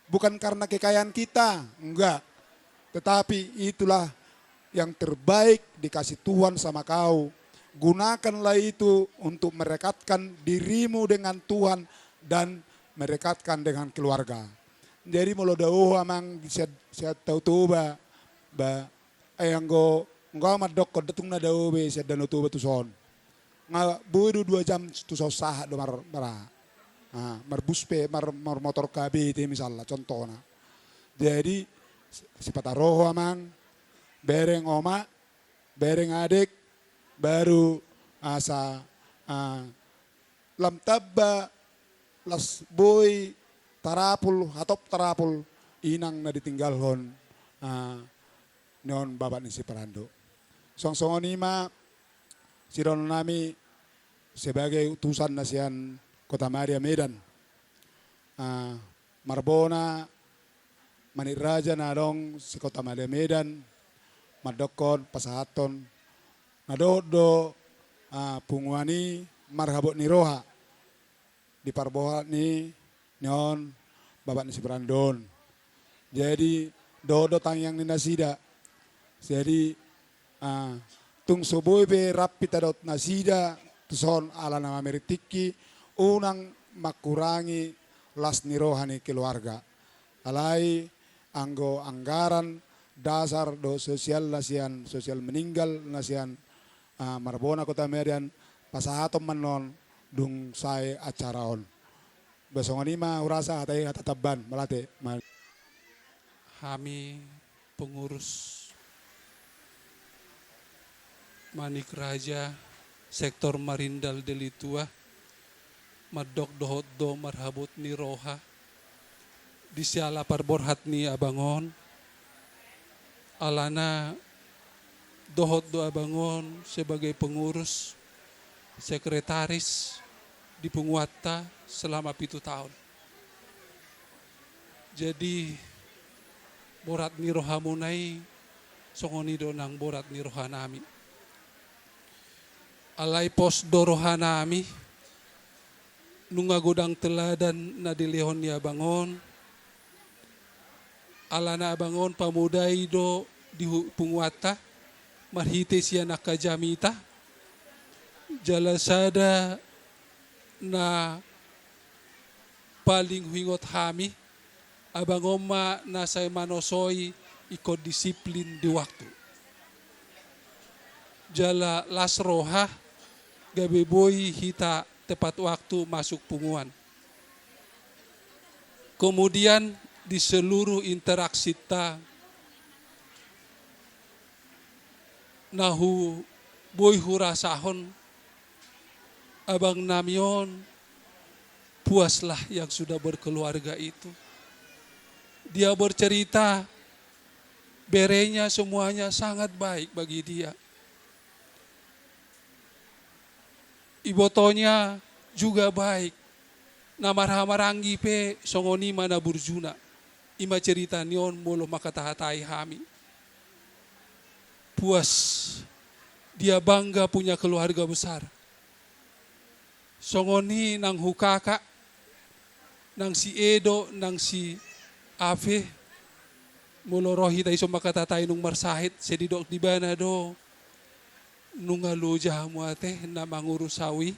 bukan karena kekayaan kita, enggak. Tetapi itulah yang terbaik dikasih Tuhan sama kau. Gunakanlah itu untuk merekatkan dirimu dengan Tuhan dan merekatkan dengan keluarga. Jadi molo dao ho amang sian, sian Tao Toba, ba, eh, anggo, anggo au mandokkon, nda tung na dao be sian Danau Toba tuson. Nga boi do dua jam tuson sahat do mar, mar aha. Ah, marbus pe, mar, marmotor K B T misalna, contohna. Jadi, sipata ro ho amang, bereng oma, bereng adek, baru asa, ah, lam tamba las boi tarapul, hatop tarapul, inang na ditinggalhon, ah, ni on bapak ni si Prando. Songon-songon i ma sidohonon nami sebagai utusan na sian Kota Madya Medan. Ah, marbona Manik Raja na adong si Kota Madya Medan, mandokkon pasahathon na dohot do, ah, punguan i marhabot ni roha di parborat ni, ni on, bapak ni si Prando on. Jadi, dohot do tangiang ni nasida. Jadi, ah, tung so boi pe rap hita dohot nasida tuson ala na mamereng tingki, unang mangkurangi las ni roha ni keluarga. Alai anggo anggaran dasar dohot sosial na sian, sosial meninggal na sian, ah, marbona Kota Medan, pasahaton ma annon dung sae acara on. Ba songon i ma hurasa, hata i hata taban, mauliate. Ma- Hami pengurus Manik Raja sektor Marindal Deli Tua, mandok dohot do marhabot ni roha di siala parborhat ni abang on, alana dohot do abang on sebagai pengurus, sekretaris di punguanta selama pitu taon. Jadi, borat ni rohamuna i, songon i do nang borat ni rohanami. Alai pos do rohanami, nunga godang teladan na dilehon ni abang on, alana abang on pamodai do di hu-, punguanta, marhite sian angka jamita, Jala sada na paling huingot hami, abang on ma na sai manosoi ingkon disiplin di waktu. Jala las roha, gabe boi hita tepat waktu masuk punguan. Kemudian di seluruh interaksita na hu, boi hurasahon, abang nami on puaslah yang sudah berkeluarga itu. Dia bercerita, berenya semuanya sangat baik bagi dia. Ibotonya juga baik. Na marhahamaranggi pe songon i ma na burjuna. I ma cerita ni on molo mangkatahatai hami. Puas, dia bangga punya keluarga besar. Songon i nang hukaka, nang si Edo, nang si Afe, molo ro hita ison mangkatahatai nunga marsahit, sai didok di ibana do, nunga loja hamu ate na mangurus au i.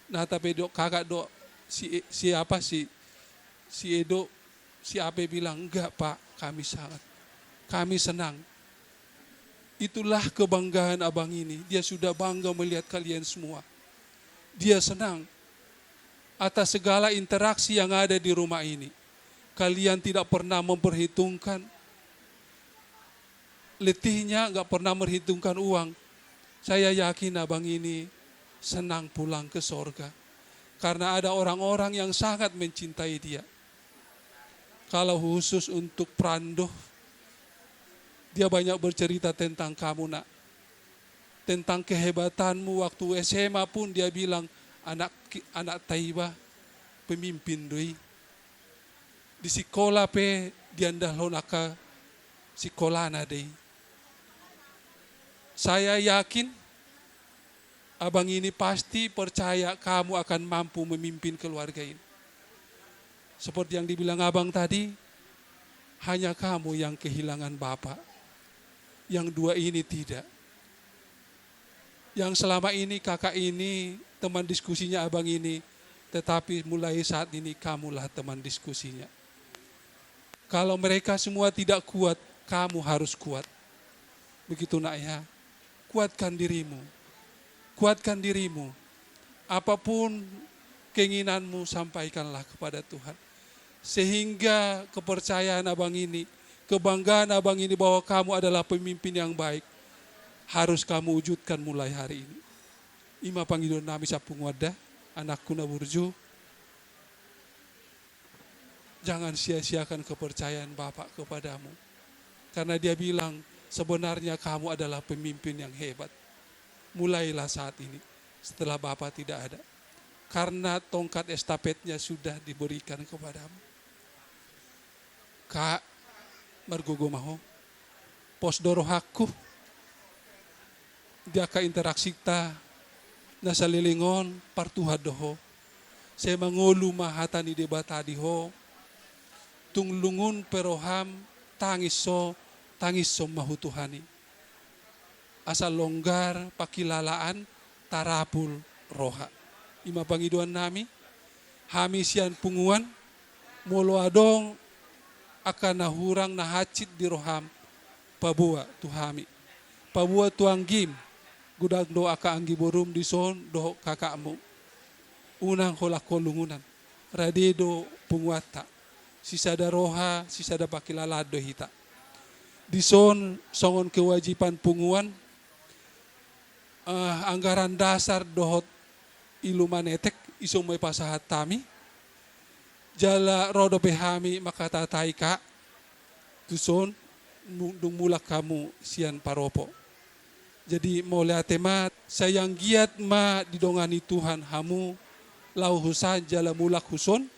Na tapi dok kakak do si, si apa si, si Edo, si Ape bilang, "Enggak, Pak, kami sangat, kami senang." Itulah kebanggaan abang ini. Dia sudah bangga melihat kalian semua. Dia senang atas segala interaksi yang ada di rumah ini. Kalian tidak pernah memperhitungkan letihnya, nggak pernah merhitungkan uang. Saya yakin abang ini senang pulang ke sorga. Karena ada orang-orang yang sangat mencintai dia. Kalau khusus untuk Prando, dia banyak bercerita tentang kamu, Nak. Tentang kehebatanmu waktu S M A pun dia bilang, "Anak ki-, anak ta iba, pemimpin do i." Di sikola pe diandalhon angka sikolana do i. Saya yakin abang ini pasti percaya kamu akan mampu memimpin keluarga ini. Seperti yang dibilang abang tadi, hanya kamu yang kehilangan bapak. Yang dua ini tidak. Yang selama ini kakak ini teman diskusinya abang ini, tetapi mulai saat ini kamulah teman diskusinya. Kalau mereka semua tidak kuat, kamu harus kuat. Begitu, Nak, ya. Kuatkan dirimu. Kuatkan dirimu. Apapun keinginanmu, sampaikanlah kepada Tuhan. Sehingga kepercayaan abang ini, kebanggaan abang ini bahwa kamu adalah pemimpin yang baik, harus kamu wujudkan mulai hari ini. I ma pangidoan nami sahat tu punguan da, anakku na burju. Jangan sia-siakan kepercayaan Bapak kepadamu. Karena dia bilang, "Sebenarnya kamu adalah pemimpin yang hebat. Mulailah saat ini, setelah Bapak tidak ada. Karena tongkat estafetnya sudah diberikan kepadamu." Kak, margogo ma ho. Pos do rohangku. Di angka interaksita na saleleng on, partuhan do ho. Sai mangolu ma hata ni Debata di ho. Tung lungun pe roham, tangis ho, tangishon ma hu Tuhan i. Asa longgar pangkilalaan, tarapul roha. I ma pangidoan nami, hami sian punguan, molo adong angka na hurang na hansit di roham, paboa tu hami. Paboa tu anggim, godang do angka anggi borum dison dohot kakakmu. Unang holan ho lungunan, rade do punguanta. Sisada roha, sisada pangkilalaan do hita. Dison songon kewajiban punguan, eh, anggaran dasar dohot iluman etek, ison ma ipasahat hami. Jala ro dope hami mangkatatai, Kak, tuson mu-, dung mulak hamu sian paropo. Jadi mauliate ma, sai anggiat ma didongani Tuhan hamu laho husan jala mulak huson,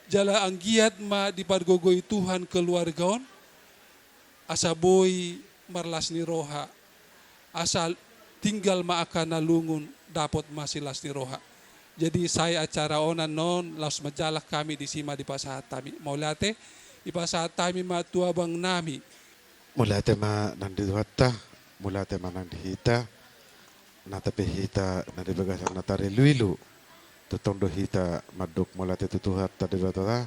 jala anggiat ma dipargogoi Tuhan keluarga on, asa boi marlas ni roha, asa tinggal ma angka na lungun, dapot ma silas ni roha. Jadi sai acara on annon laos manjalang hami, disi ma dipasahat hami. Mauliate, dipasahat hami ma tu abang nami. Mauliate ma nang di Tuhanta, mauliate ma nang di hita. Nata pe hita na di bagasan na tariluilu, tongtong do hita mandok mauliate tu Tuhanta Debata,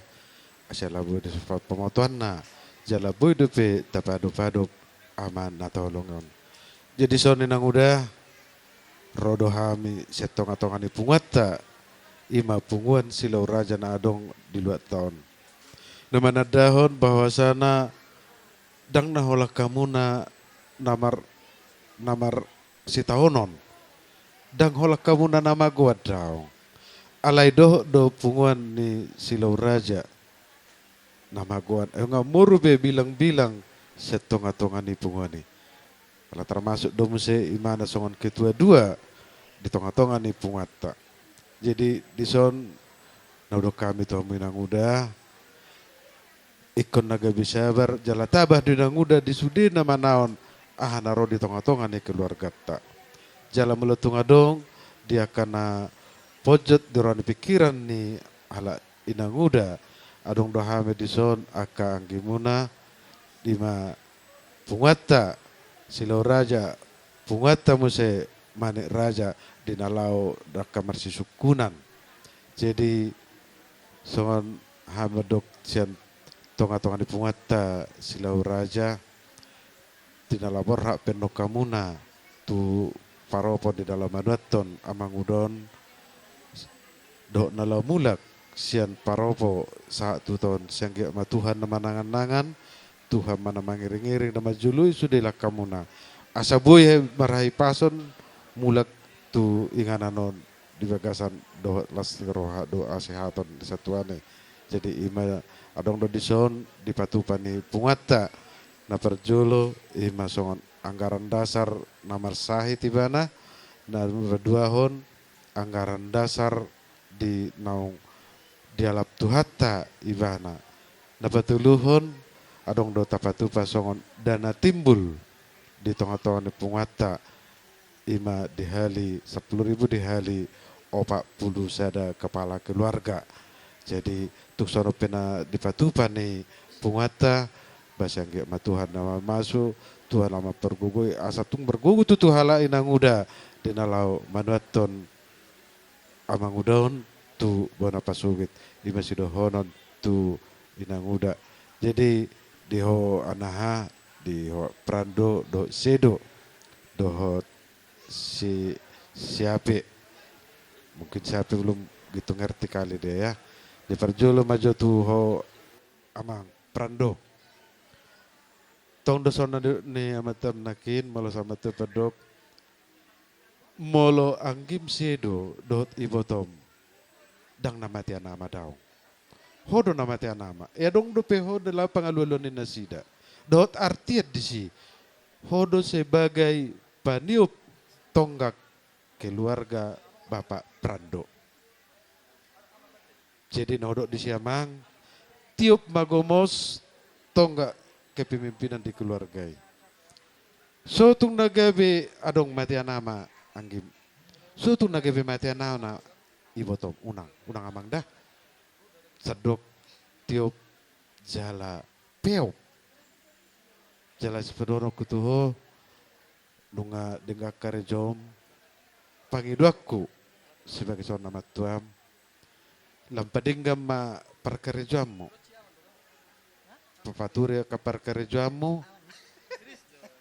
asa ala boi do sipamotoanna, jala boi dope tapadopadop Ama na tolong on. Jadi songon i, Inanguda, ro do hami sian tongatonga ni punguanta, i ma punguan Silau Raja na adong di luatta on. Na manandahon bahwasana ndang na holan hamuna na mar, na marsitaonon, ndang holan hamuna na magoan daong. Alai dohot do punguan ni Silau Raja na magoan, eh, nga moru be bilangbilang sian tongatonga ni punguan i. Ala termasuk do muse imana songon ketua dua di tongatonga ni punguanta. Jadi dison na hudok hami tu hamu, Inanguda, ingkon na gabe sabar jala tabah do, Inanguda, di sude na manaon aha na ro di tongatonga ni keluarganta. Jala molo tung adong di angka na ponjot di roha ni pingkiran ni halak Inanguda, adong do hami dison angka anggimuna, i ma punguanta Silau Raja, punguanta muse Manik Raja, di na laho angka marsisungkunan. Jadi songon hami mandok sian tongatonga ni punguanta Silau Raja, di na laho borhat pe annon hamuna tu paropo di na laho manuathon amanguda on, dohot na laho mulak sian paropo sahat tu toun, sai anggiat ma Tuhan na manangannangan, Tuhan ma na mangiringiring, na manjoloi sude langkamuna, asa boi marhahipason mulak tu inganan on di bagasan dohot las ni roha dohot hasehaton ni satuan i. Jadi i ma adong do dison di patupa ni punguanta. Na parjolo i ma songon anggaran dasar na marsahit ibana, na paduahon anggaran dasar di naung dialap Tuhanta ibana, na patoluhon adong do tapatupa songon dana timbul di tongatonga ni punguanta, i ma dihali sampulu ribu dihali opat pulu sada kepala keluarga. Jadi tung songon on pe na di patupa ni punguanta, ba sai anggiat ma Tuhan na mamasu, Tuhan na mampargogoi, asa tung margogo tutu halak Inanguda di na laho manuathon amanguda on tu bona pasogit, i ma sidohonon tu Inanguda. Jadi di ho anaha, di ho Prando dohot Sedo dohot si, si Ape. Mungkin si Ape belum gitu ngerti kali dia ya. Di parjolo ma jo tu ho amang Prando. Tong do songon na nidok ni amatam nangkin, molo songon amatam pandok, molo anggim Sedo dohot ibotom, ndang na matean ama daong. Ho do na matean ama. E adong dope ho dalam pangalualuan ni nasida. Dohot artian disi, ho do sebagai paniop tonggak keluarga Bapak Prando. Jadi na hudok disi amang, tiop ma gomos tonggak kepemimpinan di keluarga i. So tung na gabe adong matean ama anggim. So tung na gabe matean ama ibotom, unang, unang amang da. Sandok tiop jala peop. Jala sipadohononku tu ho, nunga denggan karejoam, pangidoanku sebagai songon na mantuam, lam padenggan ma parkarejoanmu, papature angka parkarejoanmu,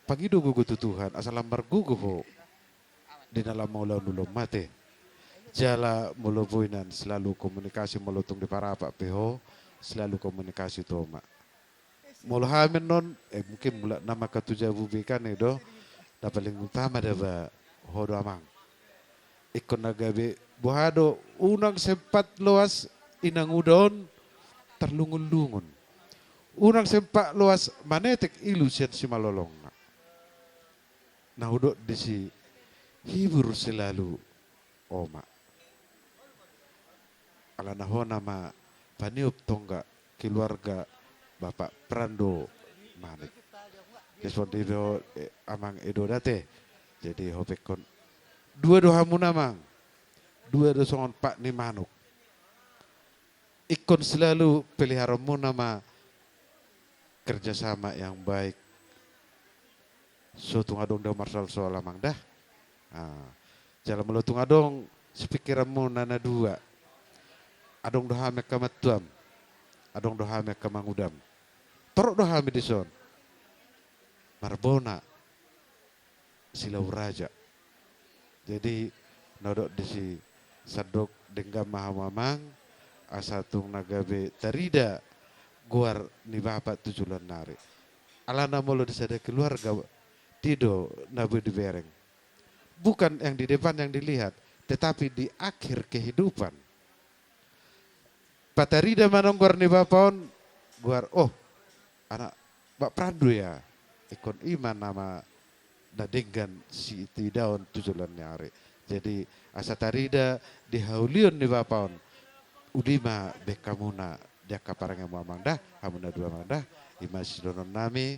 pangido gogo tu Tuhan asa lam margogo ho di na lam mangulahon ulaon mate. Jala molo boi nian selalu komunikasi, molo tung di parapak pe ho, selalu komunikasi tu oma. Molo hami annon, eh, mungkin mulak nama ka tu jabu be kan, i do na paling utama da ba ho do amang. Ingkon na gabe boha do, unang sempat loas inanguda on tarlungunlungun. Unang sempat loas manetek ilu sian simalolongna. Na hudok disi, hibur selalu oma. Alana ho nama paniop tonggak keluarga Bapak Prando Manik. Respon di ho, eh, amang Edo da ate. Jadi ho pe ingkon dua do hamuna amang. Dua do songon pat ni manuk. Ingkon selalu peliharamuna ma kerjasama yang baik. So tung adong do marsoalsoal amang da. Ah, Jala molo tung adong sipingkiranmuna na dua, adong do hami angka mantuam, adong do hami angka mangudam. Torop do hami dison. Marbona Silau Raja. Jadi, na dok disi, sandok denggan ma hamu amang, asa tung na gabe tarida goar ni bapa tu joloan ni ari. Alana molo di sada keluarga, didok na boi dibereng. Bukan yang di depan yang dilihat, tetapi di akhir kehidupan. Patarida ma annon goar ni bapa on, goar, oh, anak Pak Prandu ya, ingkon i ma nama na denggan siitidaon tu joloan ni ari. Jadi, asa tarida di haulion ni bapa on, uli ma baen hamuna di angka parangeanmu amang da, hamu na dua amang da, i ma sidohonon nami,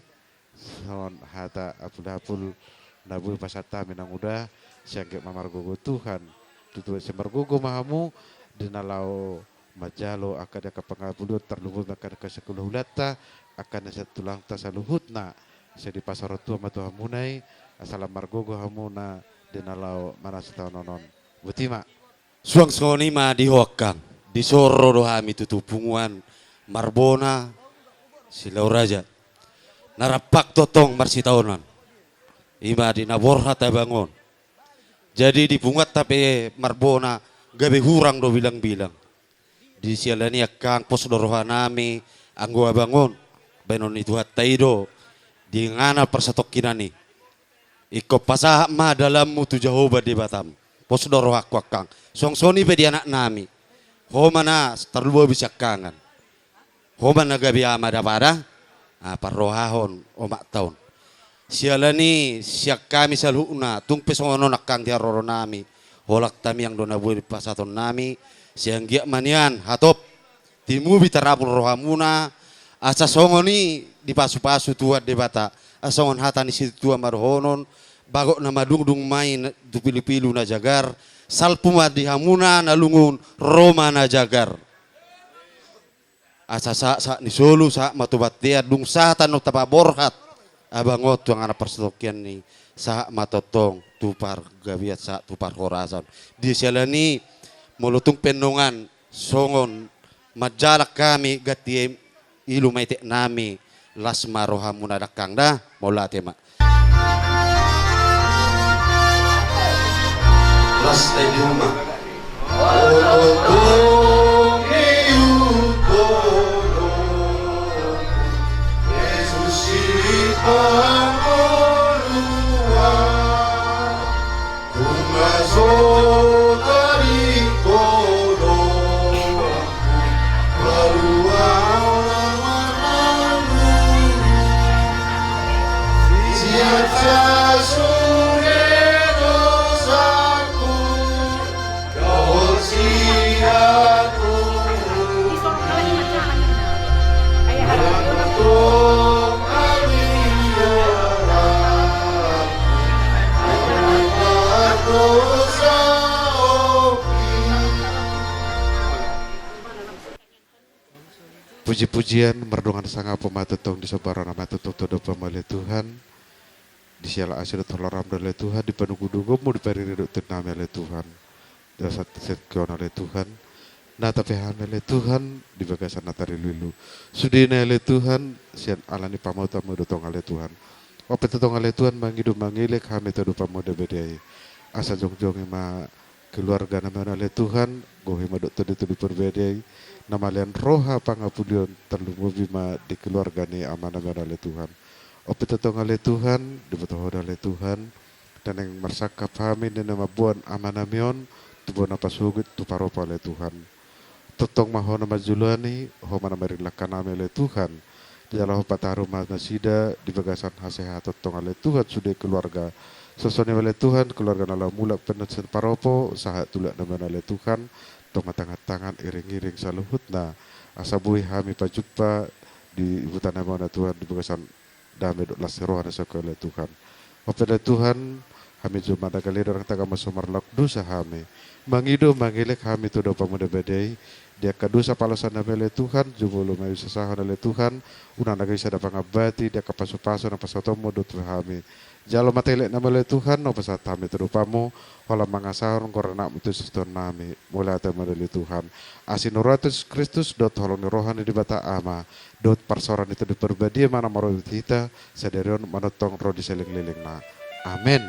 songon hata apul-apul na boi pasahat hami na mangula, sai anggiat ma margogo Tuhan, tutu sai margogo ma hamu, di na laho manjalo angka di angka pangapulion, tarlumobi angka di angka sakuhulahulanta, angka na sian tulangta saluhutna, sai dipasahat Tuhan ma tu hamuna i, asa lam margogo hamuna, di na laho manang sitaonon on. Boti ma. Suang songon i ma di ho angkang, dison ro do hami tutu punguan Marbona Silau Raja. Na rampak tongtong marsitaonon. I ma di na borhat abang on. Jadi di punguanta pe Marbona gabe hurang do bilang-bilang. Di siala ni i angkang pos do roha nami, anggo abang on, baenon ni Tuhanta i do, di ngana parsatongkinan i. Ingkon pasahat ma dalanmu tu Jahowa Debatam. Pos do rohangku angkang. Suang songon i pe di anak nami. Ho ma na tarlumobi siangkangan. Ho ma na gabe ama da pada. Ah, parrohahon omakta on. Siala ni i sian hami saluhutna, tung pe songon on angkang di haroro nami. Holan tamiang do na boi pasahaton nami. Sai anggiat ma nian hatop. Tarlumobi tarapul rohamuna, asa songon i dipasupasu Tuhan Debata, asa songon hata ni situatua ma dohonon, bagot na madungdung ma i na, tu pilupilu na jagar, salpu ma di hamuna na lungun, ro ma na jagar. Asa sahat, sahat ni solu, sahat ma tu bontean, dung sahat annon tapaborhat, abang on tu angka na parsatongkinan i, sahat ma tongtong, tu pargabean sahat, tu parhorasan. Di siala ni i, molo tung pe nunga, songon manjalang hami ganti ilu ma itik nami, las ma rohamuna da angkang da, mauliate ma. Las ta di uma. Puji-pujian mardongan sangap ma tongtong di somba roha ma tongtong tu adopanMu ale Tuhan. Di siala asi dohot haloram do ale Tuhan, di panugudugonMu, di pariri dohot tondinami ale Tuhan. Di asa sengkeon ale Tuhan. Nata pe hami ale Tuhan, di bagasan na tariluilu. Sudena ale Tuhan, sian ala ni pamotanMu do tong ale Tuhan. On pe tongtong ale Tuhan, mangido mangilek hami tu adopanMu Debata i. Asa jongjong i ma keluarga nami on ale Tuhan, gohi ma dohot tondi-tondi Porbadia i, na malean roha pangapulion tarlumobi ma di keluarga ni amanami on ale Tuhan. On pe tongtong ale Tuhan, diboto Ho do ale Tuhan, naeng marsangkap hami di na mamboan amanami on, tu bona pasogit tu paropo ale Tuhan. Tongtong ma Ho na manjoloani, Ho ma na marlingkar nami ale Tuhan. Jala Ho pataru ma nasida di bagasan hasehaton tongtong ale Tuhan sude keluarga. Songon i ma ale Tuhan keluarga na laho mulak pe na sian paropo, sahat tu halak nami on ale Tuhan. Tong ma tangan-tangan iring-iring saluhutna. Asa boi hami pajumpa di huta nami on ale Tuhan di bagasan dame dohot las ni roha na sangkap ale Tuhan. On pe ale Tuhan, Hami jumada gale do, ndang tangkas ma sumarlok dosa hami, mangido mangelek hami tu adopanMu na badia i, di angka dosa palosan nami ale Tuhan, jumolo ma i husesahon ale Tuhan, unang denggan i sada pangambati di angka pasupasu na pasahatonMu dohot tu hami. Jalo ma tahi elek nami ale Tuhan, na hupasahat hami tu adopanMu, holan mangasahon goar ni AnakMu tu situan nami. Mauliate ma ale Tuhan. Asi ni roha ni Tuhan Jesus Kristus, dohot holong ni roha ni Debata Ama, dohot parsaoran ni Tondi Parbadia ma na marobi hita sadari on manongtong ro di salelenglelengna. Amen.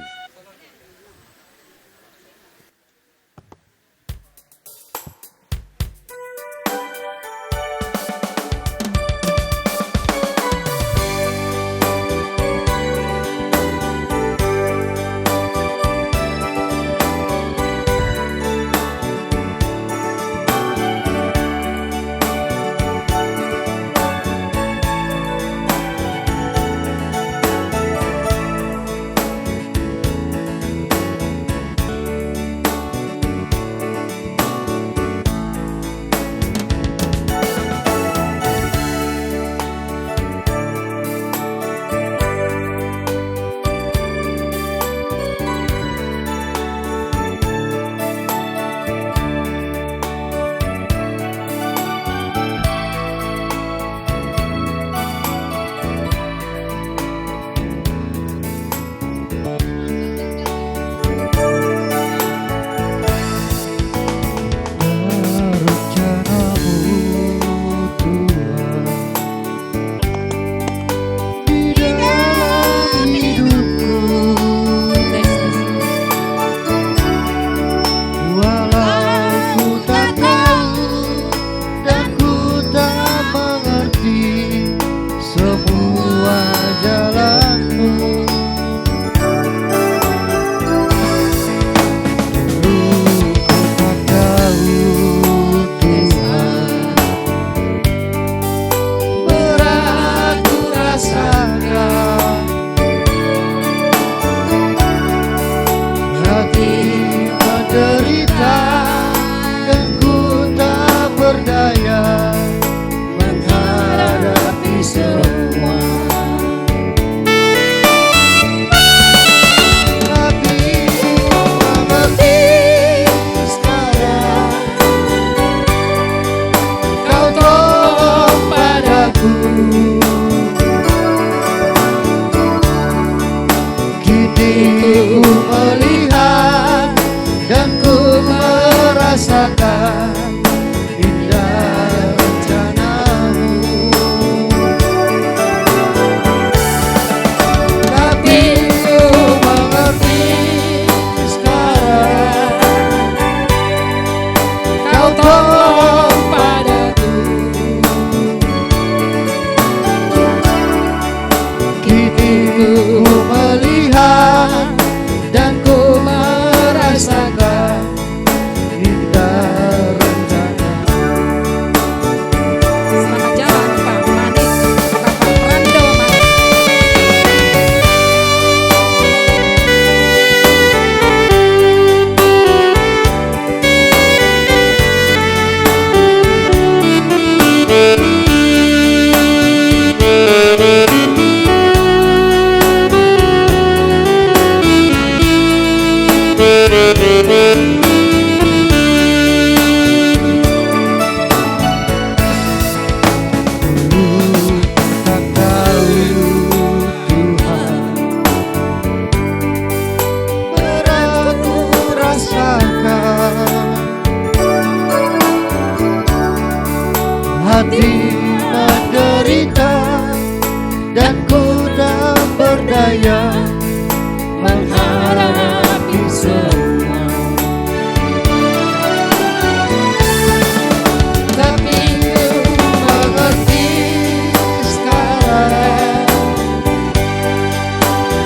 Di dalam hidupku, walau ku tak tahu dan ku tak mengerti semua jalanmu, dulu ku tak tahu, Tuhan, berat ku rasakan, hati menderita dan ku tak berdaya menghadapi semua. Tapi ku mengerti sekarang, Kau tolong padaku. Kini ku melihat dan ku merasakan indah rencana-Mu. Tapi ku mengerti sekarang, Kau tolong padaku. Kini ku melihat dan ku merasakan indah rencana. Selamat jalan, Pak Manik. Bapak Prando Manik. Ku tak tahu, Tuhan, berat ku rasakan, hati menderita dan ku tak berdaya menghadapi semua. Tapi ku mengerti sekarang,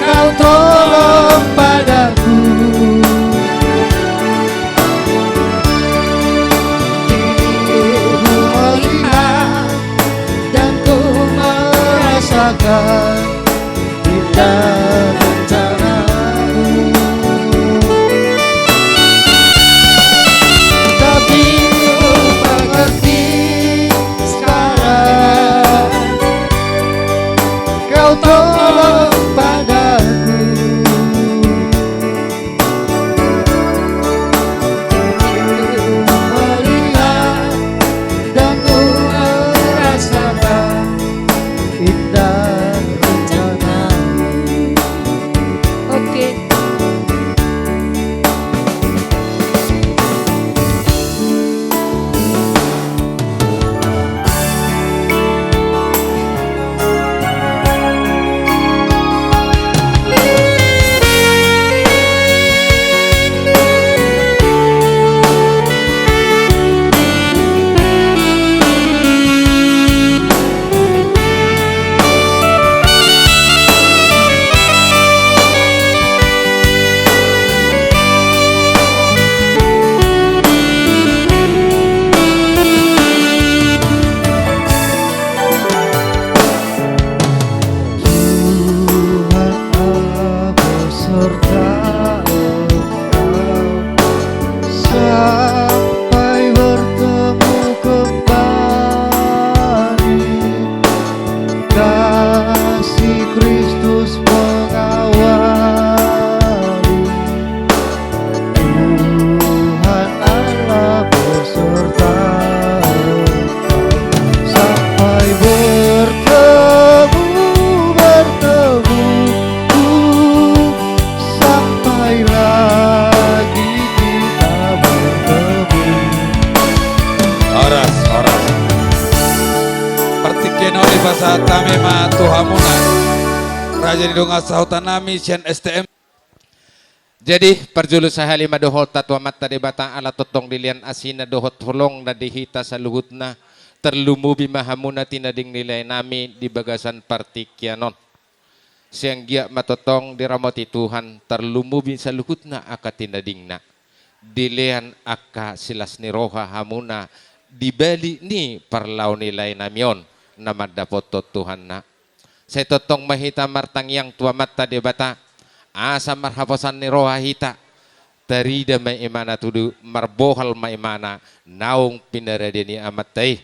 Kau tolong padaku. Kini ku melihat dan ku merasakan indah rencana-Mu. Tapi ku mengerti sekarang, Kau tolong padaku. Terus mengawali. Tuhan Allah beserta sampai bertemu, bertemu, sampai lagi kita bertemu. Horas, horas. Partingkian on dipasahat hami ma tu hamuna. Raja ni dongan sahutanami sian S T M. Jadi, parjolo sahali ma dohot tu Amanta Debata, ala tongtong dilehon asina dohot holongna di hita saluhutna, tarlumobi ma hamuna tinading ni laenami di bagasan partingkian on. Sai anggiat ma tongtong diramoti Tuhan, tarlumobi saluhutna angka tinadingna. Dilehon angka silas ni roha hamuna di balik ni parlao ni laenami on na mandapothon Tuhanna. Sai tongtong ma hita martangiang tu Amanta Debata, asa marhaposan ni roha hita, tarida ma imana tutu, marbohal ma imana naung pinarade ni Amanta i.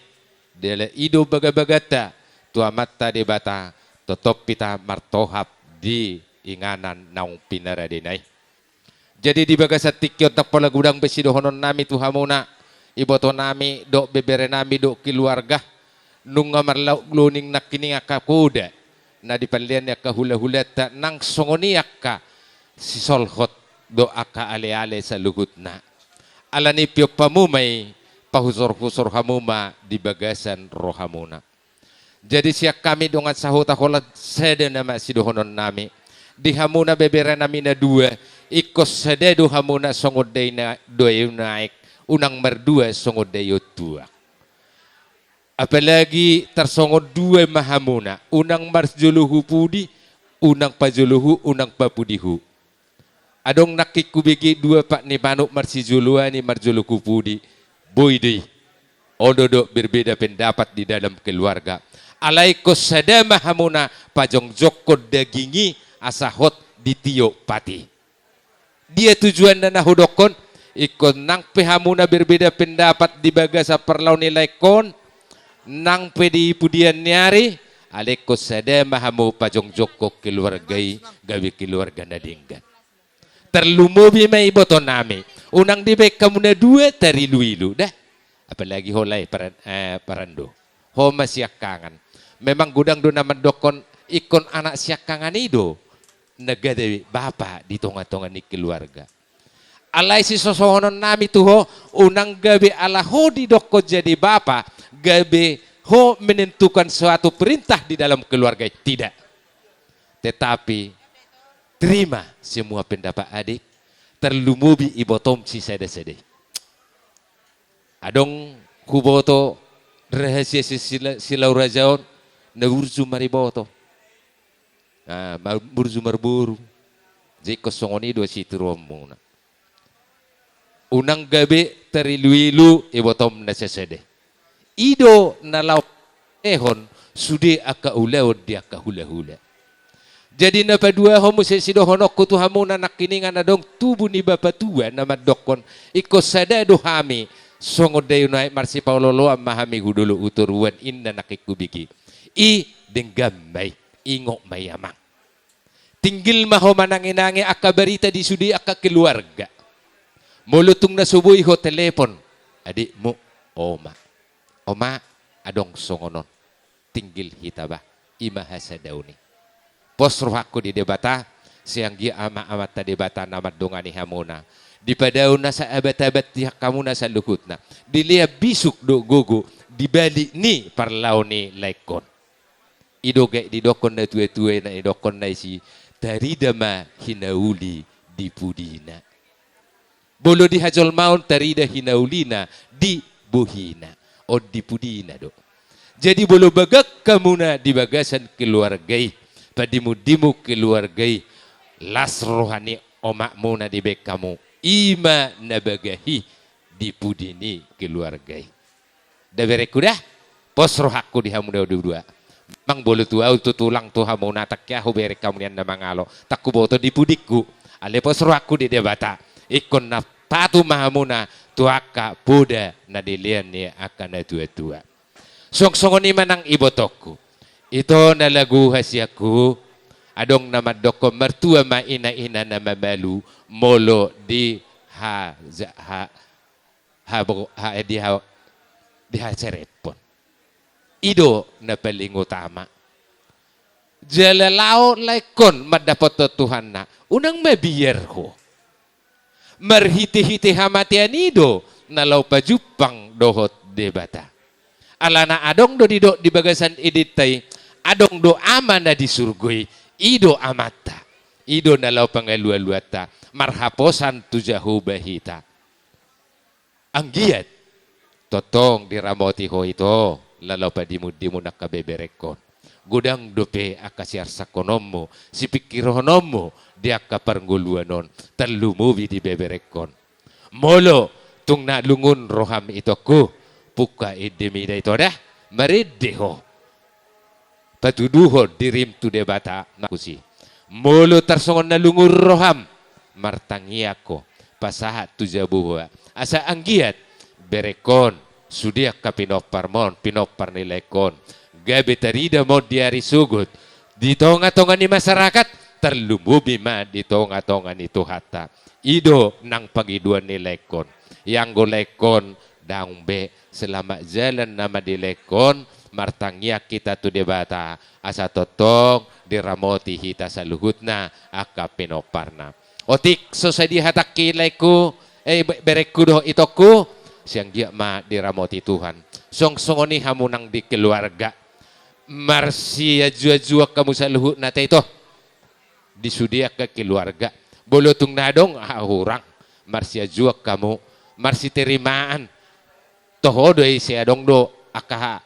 Jala i do bagabaganta tu Amanta Debata, tongtong hita martohap di inganan naung pinaradena i. Jadi di bagasan tingki on ndang pola godang be sidohononnami tu hamuna, ibotonami dohot beberenami dohot keluarga, nunga marlaok loning nangkining angka poda na dipalehon ni angka hulahulanta, nang songon i angka sisolhot dohot angka aleale saluhutna. Alani i piompamu ma i, pahusorhusor hamu ma di bagasan rohamuna. Jadi sian hami dongan sahuta holan sada nama sidohononnami. Di hamuna beberenami na dua, ingkon sada do hamuna songon dai na, dai na aek, unang mardua songon dai on tuak. Apalagi tarsongon dua ma hamuna, unang marjolo hu pudi, unang pajolo hu, unang papudi hu. Adong nangkin hubege dua pat ni panuk marsijoloan i marjolo hu pudi, boi do i. On do dohot berbeda pendapat di dalam keluarga. Alai ingkon sada ma hamuna pajongjongkon daging i asa hot ditiop pati. Dia tujuanna na hudokkon, ingkon nang pe hamuna berbeda pendapat di bagasan parlao ni laengkon, nang pe di pudian ni ari, alai ingkon sada ma hamu pajongjongkon keluarga i gabe keluarga na denggan. Tarlumobi ma ibotonami. Unang dibaen hamu na dua tariluilu, da. Apalagi ho lae paran-, eh, parando. Ho ma siangkangan. Memang godang do na mandokkon ingkon anak siangkangan i do na gabe bapa di tongatonga ni keluarga. Alai sisosohononnami tu ho, unang gabe ala ho didokkon jadi bapa, gabe ho menentukan suatu perintah di dalam keluarga i. Tidak. Tetapi terima semua pendapat adik, tarlumobi ibotom sisadasada i. Adong huboto rahasia si sila-, silau raja on, na burju mariboto. Na ma-, burju marboru. Jadi ingkon songon i do sitiruonmuna. Unang gabe tariluilu ibotom na sasada. I do na laho lehon sude angka ulaon di angka hulahula. Jadi na paduahon muse sidohononku tu hamuna nangkiningan, adong tubu ni bapa tua na mandokkon, ingkon sada do hami, songon dai na aek marsipaolooloan ma hami hu dolok hu toruan, inna nangkin hubege. I denggan ma i, ingot ma i amang. Tinggil ma ho mananginangi angka barita di sude angka keluarga. Molo tung na so boi ho telepon adikmu, oma. Oma, adong songon on. Tinggil hita bah. I ma hasadaon i. Pos rohangku di Debata, sai anggiat Ama, Amanta Debata na mandongani hamuna. Dipadaonna saabat-abat di hamuna saluhutna. Dilehon bisuk dohot gogo di balik ni parlao ni laengkon. I do gabe didokkon na tuatua i, na didokkon na isi, tarida ma hinauli di pudina. Molo di hajolmaon tarida hinaulina di bohina. On di pudina do. Jadi molo bagak hamuna di bagasan keluarga i, padimundimu keluarga i, las roha ni omakmu na dibaen hamu. I ma na bagak i di pudi ni keluarga i. Da berengku da, pos rohangku di hamu dua-dua. Memang molo tu ahu tu tulang tu hamuna, tangki ahu bereng hamu nian na mangalo, tangku boto di pudingku. Alai pos rohangku di Debata, ingkon na patuh ma hamuna tu angka poda na dilehon ni angka na tuatua. Songon i ma nang ibotongku. Ito na lagu hasianku, Adong na mandokkon martua ma ina-ina na mamalu molo di ha, ha, ha, ha, di ha, di haserepon. I do na paling utama. Jala laho laengkon mandapothon Tuhanna, unang mabiar ho. Marhite-hite hamatean i do na laho pajumpang dohot Debata. Alana adong do didok di bagasan edenta i, adong do Ama na di surgo i, i do Amanta. I do na laho pangalualuanta, marhaposan tu Jahowa hita. Anggiat tongtong diramoti ho ito, laho padimundimun angka beberenghon. Godang dope angka siarsangkononmu, sipingkirhononmu di angka parngoluan on, tarlumobi di beberenghon. Molo tung na lungun roham itongku, pungka endemi da ito da, marende ho. Patuduhon dirim tu Debata na husi. Molo tarsongon na lungun roham, martangiang ho, pasahat tu Jahowa. Asa anggiat berenghon, sude angka pinomparmon, pinompar ni laengkon, gabe tarida ma on di ari sogot, di tonga-tonga ni masyarakat, tarlumobi ma di tonga-tonga ni Tuhanta. I do nang pangidoan ni laengkon. Ianggo laengkon, ndang be, selamat jalan nama di laengkon, martangiang hita tu Debata, asa tongtong diramoti hita saluhutna angka pinomparna. Otik so sadia hatangki laengku, eh, be-, berengku dohot itongku, sai anggiat ma diramoti Tuhan. Song songon i hamu nang di keluarga. Marsiajuajuan hamu saluhutna ta ito. Di sude angka keluarga. Molo tung na adong hahurang, marsiajuan hamu, marsiterimaan. Toho do i sai adong do angka ha-,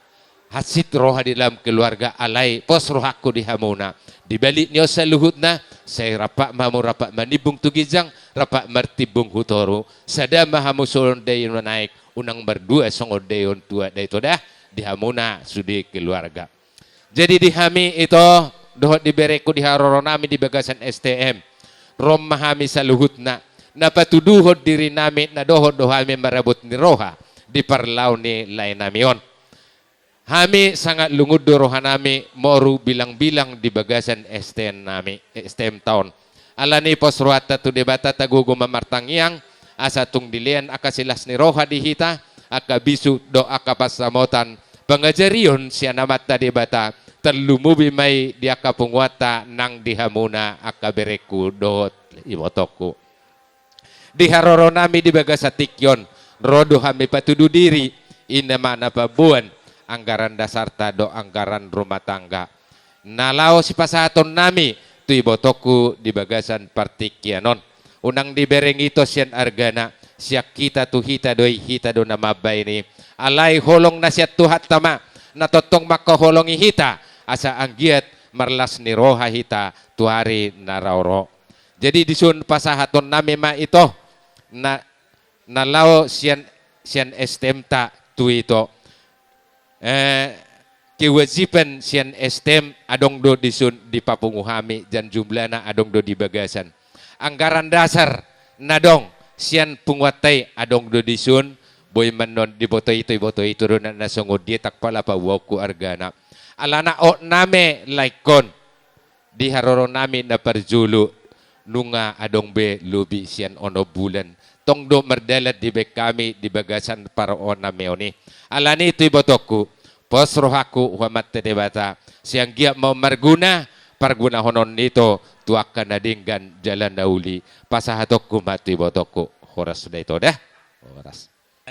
hansit roha di dalam keluarga, alai pos rohangku di hamuna. Di balik ni on saluhutna, sai rap ma hamu rap manimbung tu ginjang, rap martimbung tu toru. Sada ma hamu songon daion na naek, unang mardua songon daion tuak da ito da, di hamuna sude keluarga. Jadi di hami ito, dohot di berengku di haroronami di bagasan S T M. Ro ma hami saluhutna, na patuduhon dirinami, na dohot do hami marabot ni roha, di parlao ni laenami on. Hami sangat lungun do rohanami moru bilangbilang di bagasan S T M nami, S T M ta on. Alani pos rohanta tu Debata tagogo ma martangiang, asa tung dilean angka silas ni roha di hita, angka bisuk dohot angka pansamotan, pangajarion sian Amanta Debata, tarlumobi ma i di angka punguanta nang di hamuna angka berengku dohot ibotongku. Di haroronami di bagasan tingki on, ro do hami patudu diri, i ma na paboan anggaran dasarta dohot anggaran rumah tangga. Na laho sipasahatonnami tu ibotongku di bagasan partingkian on. Unang dibereng ito sian argana, sian hita tu hita do i, hita do na mambaen i. Alai holong na sian Tuhanta ma, na tongtong mangkaholongi hita, asa anggiat marlas ni roha hita tu ari na ro-ro. Jadi dison pasahatonnami ma ito, na, na laho sian, sian S T M ta tu ito. Eh, kewajiban sian S T M adong do dison dipapungu hami, jala jumlahna adong do di bagasan. Anggaran dasar na adong sian punguanta i adong do dison, boi ma annon diboto ito, iboto ito do na, na songon dia, ndang pola paboaonku argana. Alana hot nami laengkon. Di haroronami na parjolo, nunga adong be lobi sian onom bulan. Tong do mardalan dibaen hami di bagasan parhoraonnami on i. Alani i tu ibotongku, pos rohangku tu Amanta Debata, sai anggiat ma on marguna, pargunahonon ni ito tu angka na denggan jala na uli. Pasahatonku ma tu ibotongku. Horas da ito da. Horas.